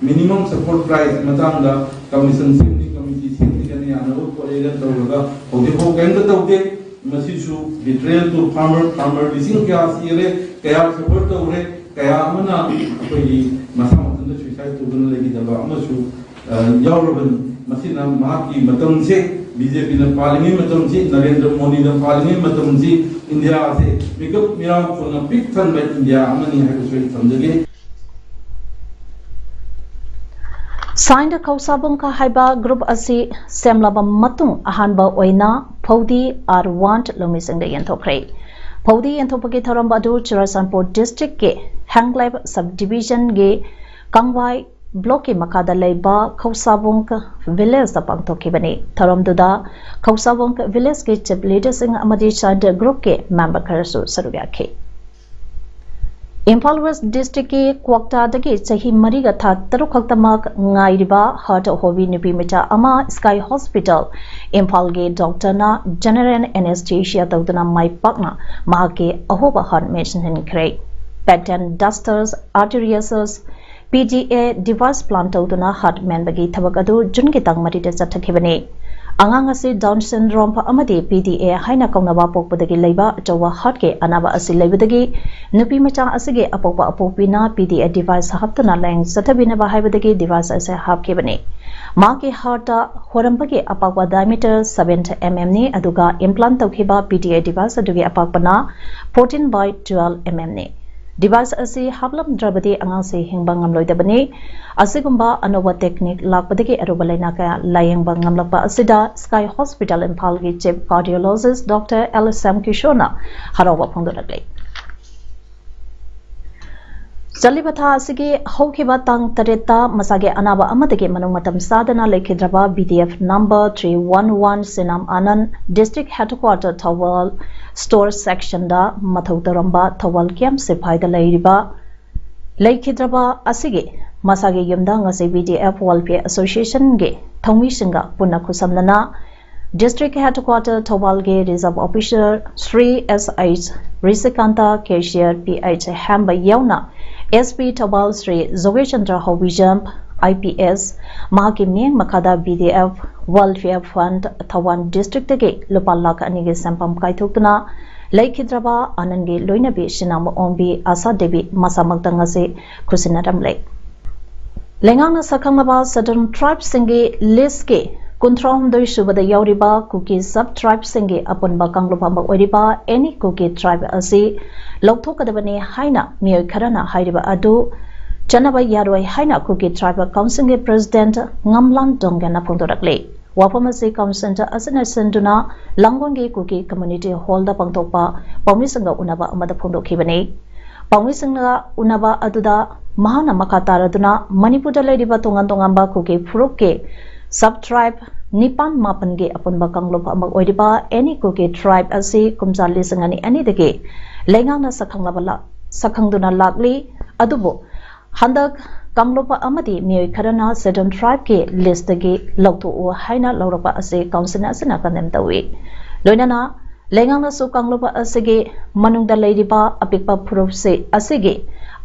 minimum support price ꯃꯇꯥꯡꯗ ꯀꯃꯤꯁꯟ ꯁꯦꯝꯅꯤ, ꯀꯃꯤꯇꯤ ꯁꯦꯝꯅꯤ, ꯀꯅ ꯌꯥꯅꯕ ꯈꯣꯠꯂꯦꯅ ꯇꯧꯔꯒ ꯍꯧꯖꯤꯛꯐꯥꯎ ꯀꯔꯤꯝꯇ ꯇꯧꯗꯦ꯫ ꯃꯁꯤꯁꯨ betrayal to farmer, farmer ꯂꯤꯁꯤꯡ ꯀꯌꯥ ꯁꯤꯔꯦ, ꯀꯌꯥ suffer ꯇꯧꯔꯦ, ꯀꯌꯥ ꯑꯃꯅ ꯑꯩꯈꯣꯏꯒꯤ ꯃꯁꯥ ꯃꯊꯟꯇ suicide ꯇꯧꯗꯨꯅ ꯂꯩꯈꯤꯗꯕ ꯑꯃꯁꯨ ꯑ, ꯌꯥꯎꯔꯕꯅꯤ꯫ ꯃꯁꯤꯅ ꯃꯍꯥꯛꯀꯤ ꯃꯇꯝꯁꯦ, BJPꯅ ꯄꯥꯜꯂꯤꯉꯩ ꯃꯇꯝꯁꯤ, ꯅꯔꯦꯟꯗ꯭ꯔ ꯃꯣꯗꯤꯅ ꯄꯥꯜꯂꯤꯉꯩ ꯃꯇꯝꯁꯤ, ꯏꯟꯗꯤꯌꯥ ꯑꯁꯤ ꯃꯤꯀꯞ ꯃꯤꯔꯥꯎ ꯊꯣꯛꯅ ꯄꯤꯛ ꯊꯟꯕ ꯏꯟꯗꯤꯌꯥ ꯑꯃꯅꯤ ꯍꯥꯏꯕꯁꯨ ꯑꯩ ꯊꯝꯖꯒꯦ꯫ ꯁꯥꯏꯟꯗ ꯈꯧꯁꯥꯕꯨꯡꯈ ꯍꯥꯏꯕ group ꯑꯁꯤ ꯁꯦꯝꯂꯕ ꯃꯇꯨꯡ ꯑꯍꯥꯟꯕ ꯑꯣꯏꯅ ꯐꯧꯗꯤ R one ꯂꯧꯃꯤꯁꯤꯡꯗ ꯌꯦꯟꯊꯣꯛꯈ꯭ꯔꯦ꯫ ꯐꯧꯗꯤ ꯌꯦꯟꯊꯣꯛꯄꯒꯤ ꯊꯧꯔꯝ ꯑꯗꯨ ꯆꯨꯔꯆꯥꯟꯄꯨꯔ districtꯀꯤ ꯍꯦꯡꯂꯦꯞ sub divisionꯒꯤ ꯀꯪꯋꯥꯏ blockꯀꯤ ꯃꯈꯥꯗ ꯂꯩꯕ ꯈꯧꯁꯥꯕꯨꯡ villageꯇ ꯄꯥꯡꯊꯣꯛꯈꯤꯕꯅꯤ꯫ ꯊꯧꯔꯝꯗꯨꯗ ꯈꯧꯁꯥꯕꯨꯡ villageꯀꯤ chief leaderꯁꯤꯡ ꯑꯃꯗꯤ ꯁꯥꯏꯟꯗ groupꯀꯤ member ꯈꯔꯁꯨ ꯁꯔꯨꯛ ꯌꯥꯈꯤ꯫ ꯏꯝꯐꯥꯜ West districtꯀꯤ ꯀ꯭ꯋꯥꯛꯇꯥꯗꯒꯤ ꯆꯍꯤ ꯃꯔꯤꯒ ꯊꯥ ꯇꯔꯨꯛ ꯈꯛꯇꯃꯛ ꯉꯥꯏꯔꯤꯕ heart ꯍꯣꯕꯤ ꯅꯨꯄꯤ ꯃꯆꯥ ꯑꯃ Sky Hospital ꯏꯝꯐꯥꯜꯒꯤ doctorꯅ general anesthesia ꯇꯧꯗꯨꯅ ꯃꯥꯏ ꯄꯥꯛꯅ ꯃꯍꯥꯛꯀꯤ ꯑꯍꯣꯕ heart ꯃꯦꯟꯁꯤꯟꯈ꯭ꯔꯦ꯫ Patent dusters, arteriosus, PDA device plant ꯇꯧꯗꯨꯅ heart ꯃꯦꯟꯕꯒꯤ ꯊꯕꯛ ꯑꯗꯨ Juneꯒꯤ ꯇꯥꯡ ꯃꯔꯤꯗ ꯆꯠꯊꯈꯤꯕꯅꯤ꯫ ꯑꯉꯥꯡ ꯑꯁꯤ Down syndrome ꯑꯃꯗꯤ PDA ꯍꯥꯏꯅ ꯀꯧꯅꯕ ꯄꯣꯛꯄꯗꯒꯤ ꯂꯩꯕ ꯑꯆꯧꯕ heartꯀꯤ ꯑꯅꯥꯕ ꯑꯁꯤ ꯂꯩꯕꯗꯒꯤ ꯅꯨꯄꯤ ꯃꯆꯥ ꯑꯁꯤꯒꯤ ꯑꯄꯣꯛꯄ ꯑꯄꯣꯛꯄꯤꯅ PDA device ꯍꯥꯞꯇꯨꯅ ꯂꯥꯌꯦꯡ ꯆꯠꯊꯕꯤꯅꯕ ꯍꯥꯏꯕꯗꯒꯤ device ꯑꯁꯤ ꯍꯥꯞꯈꯤꯕꯅꯤ꯫ ꯃꯍꯥꯛꯀꯤ heartꯇ ꯍꯣꯔꯝꯕꯒꯤ ꯑꯄꯥꯛꯄ diameter seven mmꯅꯤ, ꯑꯗꯨꯒ implant ꯇꯧꯈꯤꯕ PDA device ꯑꯗꯨꯒꯤ ꯑꯄꯥꯛꯄꯅ fourteen by twelve mmꯅꯤ꯫ Device ꯑꯁꯤ ꯍꯥꯞꯂꯝꯗ꯭ꯔꯕꯗꯤ ꯑꯉꯥꯡꯁꯤ ꯍꯤꯡꯕ ꯉꯝꯂꯣꯏꯗꯕꯅꯤ꯫ ꯑꯁꯤꯒꯨꯝꯕ ꯑꯅꯧꯕ technique ꯂꯥꯛꯄꯗꯒꯤ ꯑꯔꯨꯕ ꯂꯥꯏꯅꯥ ꯀꯌꯥ ꯂꯥꯌꯦꯡꯕ ꯉꯝꯂꯛꯄ ꯑꯁꯤꯗ Sky Hospital ꯏꯝꯐꯥꯜꯒꯤ chief cardiologist Doctor L Shyam ꯀꯤꯁꯣꯔꯅ ꯍꯔꯥꯎꯕ ꯐꯣꯡꯗꯣꯔꯛꯂꯤ꯫ ꯆꯠꯂꯤꯕ ꯊꯥ ꯑꯁꯤꯒꯤ ꯍꯧꯈꯤꯕ ꯇꯥꯡ ꯇꯔꯦꯠꯇ ꯃꯁꯥꯒꯤ ꯑꯅꯥꯕ ꯑꯃꯗꯒꯤ ꯃꯅꯨꯡ ꯃꯇꯝ ꯆꯥꯗꯅ ꯂꯩꯈꯤꯗ꯭ꯔꯕ BDF number three one one ꯁꯤꯅꯥꯝ ꯑꯅꯟ district headquarter Thoubal store sectionꯗ ꯃꯊꯧ ꯇꯧꯔꯝꯕ ꯊꯧꯕꯥꯜ camp ꯁꯤꯐꯥꯏꯗ ꯂꯩꯔꯤꯕ ꯂꯩꯈꯤꯗ꯭ꯔꯕ ꯑꯁꯤꯒꯤ ꯃꯁꯥꯒꯤ ꯌꯨꯝꯗ ꯉꯁꯤ BDF Welfare Associationꯒꯤ ꯊꯧꯃꯤꯁꯤꯡꯒ ꯄꯨꯟꯅ ꯈꯨꯠꯁꯝꯅꯅ District Headquarter ꯊꯧꯕꯥꯜꯒꯤ Reserve Officer Shri S H Rishikant, Cashier P H Hemba ꯌꯥꯎꯅ S P Thoubal Shri ꯖꯣꯒꯦꯁꯆꯟꯗ꯭ꯔ ꯍꯧꯕꯤꯖꯝ, I P S, ꯃꯍꯥꯛꯀꯤ ꯃꯤꯠꯌꯦꯡ ꯃꯈꯥꯗ B D F Welfare Fund Thoubal district ꯇꯒꯤ ꯂꯨꯄꯥ ꯂꯥꯈ ꯑꯅꯤꯒꯤ ꯁꯦꯟꯐꯝ ꯀꯥꯏꯊꯣꯛꯇꯨꯅ ꯂꯩꯈꯤꯗ꯭ꯔꯕ ꯑꯅꯟꯒꯤ ꯂꯣꯏꯅꯕꯤ ꯁꯤꯅꯥꯃ ꯑꯣꯡꯕꯤ ꯑꯥꯁꯥ ꯗꯦꯕꯤ ꯃꯁꯥꯃꯛꯇ ꯉꯁꯤ ꯈꯨꯠꯁꯤꯟꯅꯔꯝꯂꯦ꯫ ꯂꯩꯉꯥꯛꯅ ꯁꯛꯈꯪꯂꯕ Scheduled Tribe ꯁꯤꯡꯒꯤ list ꯀꯤ ꯀꯨꯟꯊ꯭ꯔꯥ ꯍꯨꯝꯗꯣꯏ ꯁꯨꯕꯗ ꯌꯥꯎꯔꯤꯕ ꯀꯨꯀꯤ sub tribe ꯁꯤꯡꯒꯤ ꯑꯄꯨꯟꯕ ꯀꯥꯡꯂꯨꯞ ꯑꯃ ꯑꯣꯏꯔꯤꯕ Any Kuki Tribe ꯑꯁꯤ ꯂꯧꯊꯣꯛꯀꯗꯕꯅꯤ ꯍꯥꯏꯅ ꯃꯤꯑꯣꯏ ꯈꯔꯅ ꯍꯥꯏꯔꯤꯕ ꯑꯗꯨ ꯆꯠꯅꯕ ꯌꯥꯔꯣꯏ ꯍꯥꯏꯅ ꯀꯨꯀꯤ Tribal Council ꯒꯤ President ꯉꯝꯂꯥꯟ ꯗꯣꯡꯒꯦꯟꯅ ꯐꯣꯡꯗꯣꯔꯛꯂꯤ꯫ ꯋꯥꯐꯝ ꯑꯁꯤ council ꯑꯁꯤꯅ ꯁꯤꯟꯗꯨꯅ ꯂꯥꯡꯒꯣꯜꯒꯤ ꯀꯨꯀꯤ community hall ꯗ ꯄꯥꯡꯊꯣꯛꯄ ꯄꯥꯎꯃꯤꯁꯤꯡꯒ ꯎꯅꯕ ꯑꯃꯗ ꯐꯣꯡꯗꯣꯛꯈꯤꯕꯅꯤ꯫ ꯄꯥꯎꯃꯤꯁꯤꯡꯒ ꯎꯅꯕ ꯑꯗꯨꯗ ꯃꯍꯥꯛꯅ ꯃꯈꯥ ꯇꯥꯔꯗꯨꯅ ꯃꯅꯤꯄꯨꯔꯗ ꯂꯩꯔꯤꯕ ꯇꯣꯉꯥꯟ ꯇꯣꯉꯥꯟꯕ ꯀꯨꯀꯤ ꯐꯨꯔꯨꯞꯀꯤ sub tribe ꯅꯤꯄꯥꯟ ꯃꯥꯄꯟꯒꯤ ꯑꯄꯨꯟꯕ ꯀꯥꯡꯂꯨꯞ ꯑꯃ ꯑꯣꯏꯔꯤꯕ Any Kuki Tribe ꯑꯁꯤ ꯀꯨꯝꯖꯥ ꯂꯤꯁꯤꯡ ꯑꯅꯤ ꯑꯅꯤꯗꯒꯤ ꯂꯩꯉꯥꯛꯅ ꯁꯛꯈꯪꯂꯕ ꯂꯥ-, ꯁꯛꯈꯪꯗꯨꯅ ꯂꯥꯛꯂꯤ꯫ ꯑꯗꯨꯕꯨ ꯍꯟꯗꯛ ꯀꯥꯡꯂꯨꯞ ꯑꯃꯗꯤ ꯃꯤꯑꯣꯏ ꯈꯔꯅ Scheduled Tribe ꯀꯤ list ꯇꯒꯤ ꯂꯧꯊꯣꯛꯎ ꯍꯥꯏꯅ ꯂꯧꯔꯛꯄ ꯑꯁꯤ council ꯑꯁꯤꯅ condemn ꯇꯧꯏ꯫ ꯂꯣꯏꯅꯅ ꯂꯩꯉꯥꯛꯅꯁꯨ ꯀꯥꯡꯂꯨꯞ ꯑꯁꯤꯒꯤ ꯃꯅꯨꯡꯗ ꯂꯩꯔꯤꯕ ꯑꯄꯤꯛꯄ ꯐꯨꯔꯨꯞꯁꯤ ꯑꯁꯤꯒꯤ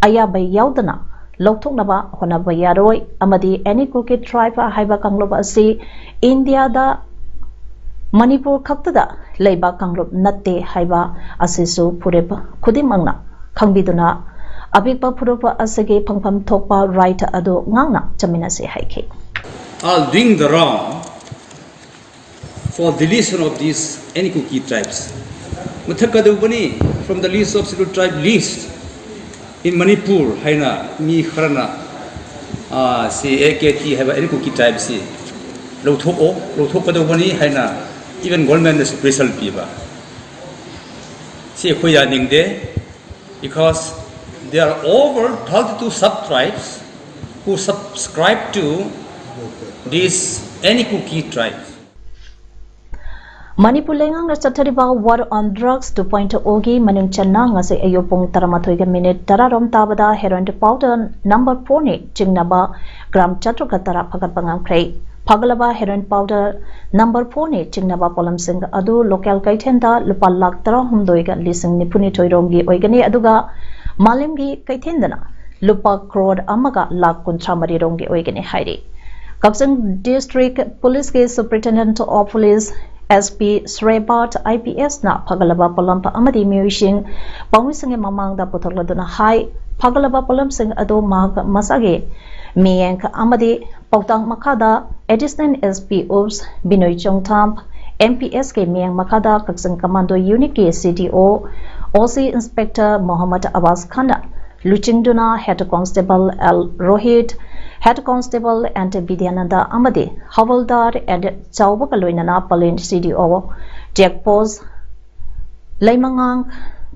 ꯑꯌꯥꯕ ꯌꯥꯎꯗꯅ ꯂꯧꯊꯣꯛꯅꯕ ꯍꯣꯠꯅꯕ ꯌꯥꯔꯣꯏ ꯑꯃꯗꯤ Any Kuki Tribe ꯍꯥꯏꯕ ꯀꯥꯡꯂꯨꯞ ꯑꯁꯤ ꯏꯟꯗꯤꯌꯥꯗ ꯃꯅꯤꯄꯨꯔ ꯈꯛꯇꯗ ꯂꯩꯕ ꯀꯥꯡꯂꯨꯞ ꯅꯠꯇꯦ ꯍꯥꯏꯕ ꯑꯁꯤꯁꯨ ꯐꯨꯔꯨꯞ ꯈꯨꯗꯤꯡꯃꯛꯅ ꯈꯪꯕꯤꯗꯨꯅ ꯑꯄꯤꯛꯄ ꯐꯨꯔꯨꯞ ꯑꯁꯤꯒꯤ ꯐꯪꯐꯝ ꯊꯣꯛꯄ right ꯑꯗꯨ ꯉꯥꯛꯅ ꯆꯠꯃꯤꯟꯅꯁꯤ ꯍꯥꯏꯈꯤ꯫ Are doing the round for deletion of these Any Kuki tribes. ꯃꯨꯊꯠꯀꯗꯧꯕꯅꯤ from the list of Scheduled Tribe list in Manipur ꯍꯥꯏꯅ ꯃꯤ ꯈꯔꯅ ꯑꯥ, ꯁꯤ ꯑꯦ ꯀꯦ ꯇꯤ ꯍꯥꯏꯕ Any Kuki Tribe ꯁꯤ ꯂꯧꯊꯣꯛꯑꯣ, ꯂꯧꯊꯣꯛꯀꯗꯧꯕꯅꯤ ꯍꯥꯏꯅ even government ꯅꯁꯨ pressure ꯄꯤꯕ꯫ ꯁꯤ ꯑꯩꯈꯣꯏ ꯌꯥꯅꯤꯡꯗꯦ, because there are over thirty-two sub tribes who subscribe to this Any Kuki Tribe. Manipur ꯂꯩꯉꯥꯛꯅ ꯆꯠꯊꯔꯤꯕ War on Drugs two point O ꯒꯤ ꯃꯅꯨꯡ ꯆꯟꯅ ꯉꯁꯤ ꯑꯌꯨꯛ ꯄꯨꯡ ꯇꯔꯥꯃꯥꯊꯣꯏꯒ minute ꯇꯔꯥ ꯔꯣꯝ ꯇꯥꯕꯗ heroin powder number four ꯅꯤ ꯆꯤꯡꯅꯕ gram ꯆꯥꯇ꯭ꯔꯨꯛꯀ ꯇꯔꯥ ꯐꯥꯒꯠꯄ ꯉꯝꯈ꯭ꯔꯦ꯫ ꯐꯒꯠꯂꯕ heroin powder number four ꯅꯤ ꯆꯤꯡꯅꯕ ꯄꯣꯠꯂꯝꯁꯤꯡ ꯑꯗꯨ local ꯀꯩꯊꯦꯜꯗ ꯂꯨꯄꯥ ꯂꯥꯈ ꯇꯔꯥꯍꯨꯝꯗꯣꯏꯒ ꯂꯤꯁꯤꯡ ꯅꯤꯐꯨꯅꯤꯊꯣꯏ ꯔꯣꯝꯒꯤ ꯑꯣꯏꯒꯅꯤ, ꯑꯗꯨꯒ ꯃꯥꯂꯦꯝꯒꯤ ꯀꯩꯊꯦꯜꯗꯅ ꯂꯨꯄꯥ ꯀ꯭ꯔꯣꯔ ꯑꯃꯒ ꯂꯥꯈ ꯀꯨꯟꯊ꯭ꯔꯥ ꯃꯔꯤ ꯔꯣꯝꯒꯤ ꯑꯣꯏꯒꯅꯤ ꯍꯥꯏꯔꯤ꯫ ꯀꯛꯆꯤꯡ District Police ꯀꯤ Superintendent of Police S P ꯁ꯭ꯔꯦꯕꯥꯠ I P S ꯅ ꯐꯒꯠꯂꯕ ꯄꯣꯠꯂꯝ ꯑꯃꯗꯤ ꯃꯤꯑꯣꯏꯁꯤꯡ ꯄꯥꯎꯃꯤꯁꯤꯡꯒꯤ ꯃꯃꯥꯡꯗ ꯄꯨꯊꯣꯛꯂꯗꯨꯅ ꯍꯥꯏ, ꯐꯒꯠꯂꯕ ꯄꯣꯠꯂꯝꯁꯤꯡ ꯑꯗꯨ ꯃꯍꯥꯛ ꯃꯁꯥꯒꯤ ꯃꯤꯠꯌꯦꯡ ꯑꯃꯗꯤ ꯄꯥꯎꯇꯥꯛ ꯃꯈꯥꯗ Additional S P Ups ꯕꯤꯅꯣꯏ ꯆꯣꯡꯊꯥꯝ, M P S ꯀꯤ ꯃꯤꯠꯌꯦꯡ ꯃꯈꯥꯗ ꯀꯛꯆꯤꯡ Commando Unit ꯀꯤ C D O, O C Inspector Mohammad ꯑꯕꯥꯁ ꯈꯥꯟꯅ ꯂꯨꯆꯤꯡꯗꯨꯅ Head Constable L Rohit, Head Constable N Bidyananda ꯑꯃꯗꯤ ꯍꯋꯜꯗꯥꯔ N ꯆꯥꯎꯕꯒ ꯂꯣꯏꯅꯅ plan C D O check post ꯂꯩꯃꯉꯥꯡ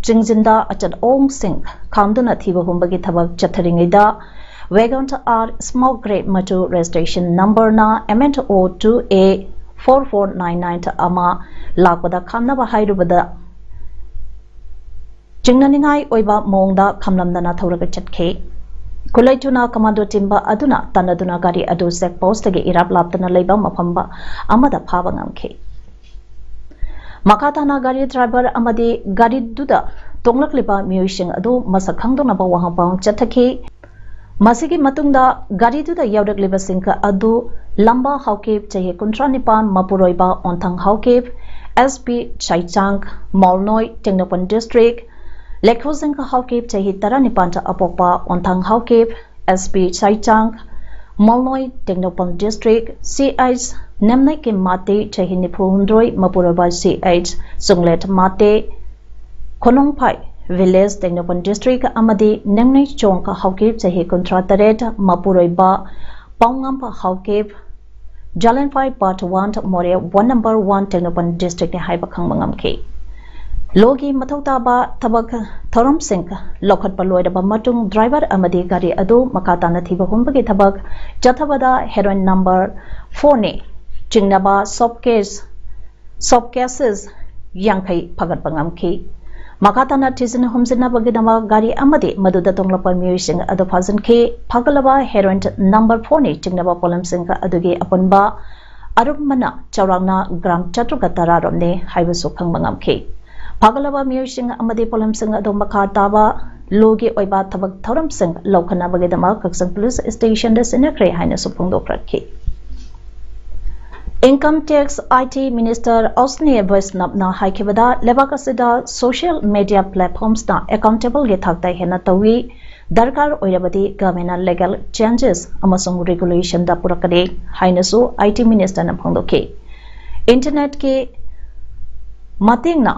ꯆꯤꯡꯖꯤꯟꯗ ꯑꯆꯠ ꯑꯋꯣꯡꯁꯤꯡ ꯈꯥꯝꯗꯨꯅ ꯊꯤꯕ ꯍꯨꯝꯕꯒꯤ ꯊꯕꯛ ꯆꯠꯊꯔꯤꯉꯩꯗ wagon R smoke grey ꯃꯆꯨ registration number ꯅ M N O two A four four nine nine ꯑꯃ ꯂꯥꯛꯄꯗ ꯈꯥꯝꯅꯕ ꯍꯥꯏꯔꯨꯕꯗ ꯆꯤꯡꯅꯅꯤꯡꯉꯥꯏ ꯑꯣꯏꯕ ꯃꯑꯣꯡꯗ ꯈꯝꯂꯝꯗꯅ ꯊꯧꯔꯒ ꯆꯠꯈꯤ꯫ ꯈꯨꯠꯂꯩ ꯊꯨꯅ commando team ꯑꯗꯨꯅ ꯇꯥꯟꯅꯗꯨꯅ ꯒꯥꯔꯤ ꯑꯗꯨ check post ꯇꯒꯤ ꯏꯔꯥꯞ ꯂꯥꯞꯇꯅ ꯂꯩꯕ ꯃꯐꯝ ꯑꯃꯗ ꯐꯥꯕ ꯉꯝꯈꯤ꯫ ꯃꯈꯥ ꯇꯥꯅ ꯒꯥꯔꯤ driver ꯑꯃꯗꯤ ꯒꯥꯔꯤꯗꯨꯗ ꯇꯣꯡꯂꯛꯂꯤꯕ ꯃꯤꯑꯣꯏꯁꯤꯡ ꯑꯗꯨ ꯃꯁꯛ ꯈꯪꯗꯣꯛꯅꯕ ꯋꯥꯍꯪ ꯄꯥꯎꯍꯪ ꯆꯠꯊꯈꯤ꯫ ꯃꯁꯤꯒꯤ ꯃꯇꯨꯡꯗ ꯒꯥꯔꯤꯗꯨꯗ ꯌꯥꯎꯔꯛꯂꯤꯕꯁꯤꯡ ꯑꯗꯨ ꯂꯝꯕꯥ ꯍꯥꯎꯀꯤꯞ, ꯆꯍꯤ ꯀꯨꯟꯊ꯭ꯔꯥ ꯅꯤꯄꯥꯟ, ꯃꯄꯨꯔꯣꯏꯕ ꯑꯣꯟꯊꯪ Haokip, S P ꯁꯥꯏꯆꯥꯡ, ꯃꯥꯎꯂꯣꯏ, Tengnoupal district, ꯂꯩꯈꯣꯖꯤꯡ Haokip, ꯆꯍꯤ ꯇꯔꯥꯅꯤꯄꯥꯟꯗ ꯑꯄꯣꯛꯄ ꯑꯣꯟꯊꯪ Haokip, S P ꯁꯥꯏꯆꯥꯡ, ꯃꯥꯎꯂꯣꯏ, Tengnoupal district, C H ꯅꯦꯝꯅꯩꯀꯤ ꯃꯥꯇꯤ, ꯆꯍꯤ ꯅꯤꯐꯨ ꯍꯨꯝꯗꯣꯏ, ꯃꯄꯨꯔꯣꯏꯕ C H ꯆꯨꯡꯂꯦꯠ Mate, ꯈꯣꯅꯨꯡꯐꯥꯏ village, Tengnoupal district, ꯑꯃꯗꯤ ꯅꯦꯡꯅꯩ ꯆꯣꯡ ꯍꯥꯎꯀꯤꯞ, ꯆꯍꯤ ꯀꯨꯟꯊ꯭ꯔꯥ ꯇꯔꯦꯠ, ꯃꯄꯨꯔꯣꯏꯕ ꯄꯥꯎꯉꯝꯕ ꯍꯥꯎꯀꯤꯞ, ꯖꯥꯂꯦꯟꯐꯥꯏ part one, ꯃꯣꯔꯦ one number one, Tengnoupal district ꯅꯤ ꯍꯥꯏꯕ ꯈꯪꯕ ꯉꯝꯈꯤ꯫ Law ꯒꯤ ꯃꯊꯧ ꯇꯥꯕ ꯊꯕꯛ ꯊꯧꯔꯝꯁꯤꯡ ꯂꯧꯈꯠꯄ ꯂꯣꯏꯔꯕ ꯃꯇꯨꯡ driver ꯑꯃꯗꯤ ꯒꯥꯔꯤ ꯑꯗꯨ ꯃꯈꯥ ꯇꯥꯅ ꯊꯤꯕ ꯍꯨꯝꯕꯒꯤ ꯊꯕꯛ ꯆꯠꯊꯕꯗ heroin number four ꯅꯤ ꯆꯤꯡꯅꯕ soft case, soft cases ꯌꯥꯡꯈꯩ ꯐꯒꯠꯄ ꯉꯝꯈꯤ꯫ ꯃꯈꯥ ꯇꯥꯅ ꯊꯤꯖꯤꯟ ꯍꯨꯝꯖꯤꯟꯅꯕꯒꯤꯗꯃꯛ ꯒꯥꯔꯤ ꯑꯃꯗꯤ ꯃꯗꯨꯗ ꯇꯣꯡꯂꯛꯄ ꯃꯤꯑꯣꯏꯁꯤꯡ ꯑꯗꯨ ꯐꯥꯖꯤꯟꯈꯤ꯫ ꯐꯥꯒꯠꯂꯕ ꯍꯦꯔꯣꯏꯟ ꯅꯝꯕꯔ ꯐꯣꯔꯅꯤ ꯆꯤꯡꯅꯕ ꯄꯣꯠꯂꯝꯁꯤꯡ ꯑꯗꯨꯒꯤ ꯑꯄꯨꯟꯕ ꯑꯔꯨꯝꯕꯅ ꯆꯥꯎꯔꯥꯛꯅ ꯒ꯭ꯔꯥꯝ ꯆꯥꯇ꯭ꯔꯨꯛꯀ ꯇꯔꯥ ꯔꯣꯝꯅꯤ ꯍꯥꯏꯕꯁꯨ ꯈꯪꯕ ꯉꯝꯈꯤ꯫ ꯐꯥꯒꯠꯂꯕ ꯃꯤꯑꯣꯏꯁꯤꯡ ꯑꯃꯗꯤ ꯄꯣꯠꯂꯝꯁꯤꯡ ꯑꯗꯨ ꯃꯈꯥ ꯇꯥꯕ ꯂꯣꯒꯤ ꯑꯣꯏꯕ ꯊꯕꯛ ꯊꯧꯔꯝꯁꯤꯡ ꯂꯧꯈꯠꯅꯕꯒꯤꯗꯃꯛ ꯀꯛꯆꯤꯡ ꯄꯨꯂꯤꯁ ꯁ꯭ꯇꯦꯁꯟꯗ ꯁꯤꯟꯅꯈ꯭ꯔꯦ ꯍꯥꯏꯅꯁꯨ ꯐꯣꯡꯗꯣꯛꯔꯛꯈꯤ꯫ Income Tax I T Minister Ashwini Vaishnaw ꯅ ꯍꯥꯏꯈꯤꯕꯗ, ꯂꯩꯕꯥꯛ ꯑꯁꯤꯗ social media platforms ꯅ accountable ꯒꯤ ꯊꯥꯛꯇ ꯍꯦꯟꯅ ꯇꯧꯏ, ꯗꯔꯀꯥꯔ ꯑꯣꯏꯔꯕꯗꯤ government ꯅ legal changes ꯑꯃꯁꯨꯡ regulation ꯗ ꯄꯨꯔꯛꯀꯅꯤ ꯍꯥꯏꯅꯁꯨ I T Minister ꯅ ꯐꯣꯡꯗꯣꯛꯈꯤ꯫ Internet ꯀꯤ ꯃꯇꯦꯡꯅ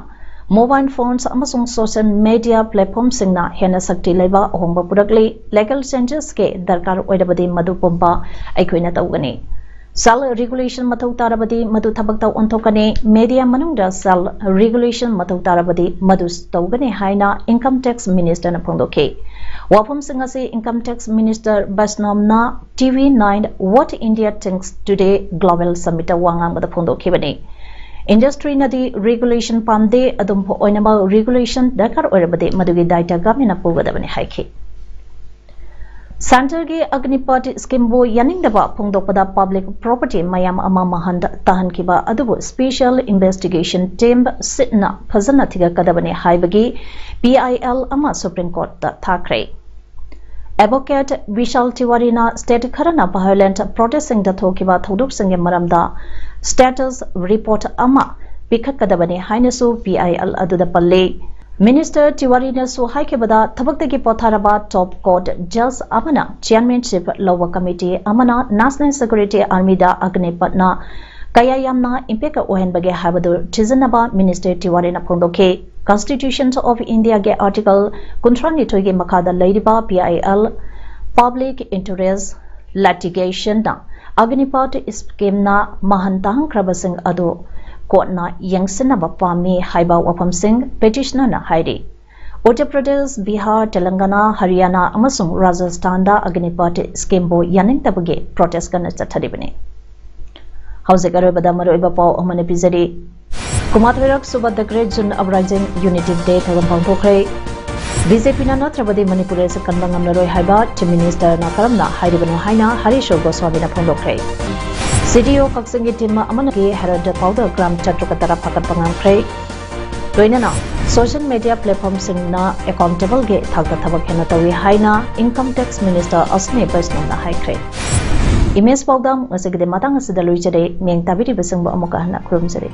mobile phones ꯑꯃꯁꯨꯡ social media platform ꯁꯤꯡꯅ ꯍꯦꯟꯅ ꯁꯛꯇꯤ ꯂꯩꯕ ꯑꯍꯣꯡꯕ ꯄꯨꯔꯛꯂꯤ꯫ Legal changes ꯀꯤ ꯗꯔꯀꯥꯔ ꯑꯣꯏꯔꯕꯗꯤ ꯃꯗꯨ ꯄꯨꯝꯕ ꯑꯩꯈꯣꯏꯅ ꯇꯧꯒꯅꯤ꯫ Self regulation ꯃꯊꯧ ꯇꯥꯔꯕꯗꯤ ꯃꯗꯨ ꯊꯕꯛꯇ ꯑꯣꯟꯊꯣꯛꯀꯅꯤ꯫ Media ꯃꯅꯨꯡꯗ self regulation ꯃꯊꯧ ꯇꯥꯔꯕꯗꯤ ꯃꯗꯨ ꯇꯧꯒꯅꯤ ꯍꯥꯏꯅ Income Tax Minister ꯅ ꯐꯣꯡꯗꯣꯛꯈꯤ꯫ ꯋꯥꯐꯝꯁꯤꯡ ꯑꯁꯤ Income Tax Minister Vaishnaw ꯅ T V nine What India Thinks Today Global Summit ꯇ ꯋꯥ ꯉꯥꯡꯕꯗ ꯐꯣꯡꯗꯣꯛꯈꯤꯕꯅꯤ꯫ Industry ꯅꯗꯤ regulation ꯄꯥꯝꯗꯦ, ꯑꯗꯨꯝ ꯑꯣꯏꯅꯃꯛ regulation ꯗꯔꯀꯥꯔ ꯑꯣꯏꯔꯕꯗꯤ ꯃꯗꯨꯒꯤ ꯗꯥꯏꯇ government ꯅ ꯄꯨꯒꯗꯕꯅꯤ ꯍꯥꯏꯈꯤ꯫ Centre ꯒꯤ Agnipath scheme ꯕꯨ ꯌꯥꯅꯤꯡꯗꯕ ꯐꯣꯡꯗꯣꯛꯄꯗ public property ꯃꯌꯥꯝ ꯑꯃ ꯃꯥꯡꯍꯟ ꯇꯥꯍꯟꯈꯤꯕ ꯑꯗꯨꯕꯨ special investigation team ꯁꯤꯠꯅ ꯐꯖꯅ ꯊꯤꯒꯠꯀꯗꯕꯅꯤ ꯍꯥꯏꯕꯒꯤ P I L ꯑꯃ Supreme Court ꯇ ꯊꯥꯈ꯭ꯔꯦ꯫ Advocate Vishal Tiwari ꯅ state ꯈꯔꯅ violent protest ꯁꯤꯡꯗ ꯊꯣꯛꯈꯤꯕ ꯊꯧꯗꯣꯛꯁꯤꯡꯒꯤ ꯃꯔꯝꯗ status report ꯑꯃ ꯄꯤꯈꯠꯀꯗꯕꯅꯤ ꯍꯥꯏꯅꯁꯨ P I L ꯑꯗꯨꯗ ꯄꯜꯂꯤ꯫ Minister Tiwari ꯅꯁꯨ ꯍꯥꯏꯈꯤꯕꯗ, ꯊꯕꯛꯇꯒꯤ ꯄꯣꯊꯥꯔꯕ top court judge ꯑꯃꯅ chairmanship ꯂꯧꯕ committee ꯑꯃꯅ National Security Army ꯗ Agnipath ꯅ ꯀꯌꯥ ꯌꯥꯝꯅ impact ꯑꯣꯏꯍꯟꯕꯒꯦ ꯍꯥꯏꯕꯗꯨ ꯊꯤꯖꯤꯟꯅꯕ Minister Tiwari ꯅ ꯐꯣꯡꯗꯣꯛꯈꯤ꯫ Constitution of India ꯒꯤ Article ꯀꯨꯟꯊ꯭ꯔꯥ ꯅꯤꯊꯣꯏꯒꯤ ꯃꯈꯥꯗ ꯂꯩꯔꯤꯕ P I L Public Interest Litigation ꯅ Agnipath scheme ꯅ ꯃꯥꯡꯍꯟ ꯇꯥꯍꯟꯈ꯭ꯔꯕꯁꯤꯡ ꯑꯗꯨ court ꯅ ꯌꯦꯡꯁꯤꯟꯅꯕ ꯄꯥꯝꯃꯤ ꯍꯥꯏꯕ ꯋꯥꯐꯝꯁꯤꯡ petitioner ꯅ ꯍꯥꯏꯔꯤ꯫ ꯎꯠꯇꯔ ꯄ꯭ꯔꯗꯦꯁ, ꯕꯤꯍꯥꯔ, ꯇꯦꯂꯪꯒꯥꯅꯥ, ꯍꯔꯤꯌꯥꯅꯥ ꯑꯃꯁꯨꯡ ꯔꯥꯖꯁꯊꯥꯟꯗ Agnipath scheme ꯕꯨ ꯌꯥꯅꯤꯡꯗꯕꯒꯤ protest ꯀꯟꯅ ꯆꯠꯊꯔꯤꯕꯅꯤ꯫ ꯍꯧꯖꯤꯛ ꯑꯔꯣꯏꯕꯗ ꯃꯔꯨꯑꯣꯏꯕ ꯄꯥꯎ ꯑꯃꯅ ꯄꯤꯖꯔꯤ꯫ ꯀꯨꯟꯃꯥꯊꯣꯏꯔꯛ ꯁꯨꯕ The Great Zone Uprising Unity Day ꯊꯧꯔꯝ ꯄꯥꯡꯊꯣꯛꯈ꯭ꯔꯦ꯫ ꯕꯤ ꯖꯦ ꯄꯤꯅ ꯅꯠꯇ꯭ꯔꯕꯗꯤ ꯃꯅꯤꯄꯨꯔ ꯑꯁꯤ ꯀꯟꯕ ꯉꯝꯂꯔꯣꯏ ꯍꯥꯏꯕ Chief Minister ꯅ ꯀꯔꯝꯅ ꯍꯥꯏꯔꯤꯕꯅꯣ ꯍꯥꯏꯅ ꯍꯔꯤꯁ ꯒꯣꯁ꯭ꯋꯥꯃꯤꯅ ꯐꯣꯡꯗꯣꯛꯈ꯭ꯔꯦ꯫ ꯁꯤ ꯗꯤ ꯑꯣ ꯀꯛꯆꯤꯡꯒꯤ team ꯑꯃꯅ ꯍꯦꯔꯣꯗ ꯄꯥꯎꯗꯔ gram ꯆꯥꯇ꯭ꯔꯨꯛꯀ ꯇꯔꯥ ꯐꯥꯒꯠꯄ ꯉꯝꯈ꯭ꯔꯦ꯫ ꯂꯣꯏꯅꯅ social media platform ꯁꯤꯡꯅ accountable ꯒꯤ ꯊꯥꯛꯇ ꯊꯕꯛ ꯍꯦꯟꯅ ꯇꯧꯏ ꯍꯥꯏꯅ Income Tax Minister ꯑꯁ꯭ꯋꯤꯅꯤ ꯕꯩꯁꯅꯕꯅ ꯍꯥꯏꯈ꯭ꯔꯦ꯫ ꯏꯃꯦꯖ ꯄꯥꯎꯗꯝ ꯉꯁꯤꯒꯤꯗꯤ ꯃꯇꯥꯡ ꯑꯁꯤꯗ ꯂꯣꯏꯖꯔꯦ꯫ ꯃꯤꯠꯌꯦꯡ ꯇꯥꯕꯤꯔꯤꯕꯁꯤꯡꯕꯨ ꯑꯃꯨꯛꯀ ꯍꯟꯅ ꯈꯨꯔꯨꯝꯖꯔꯤ꯫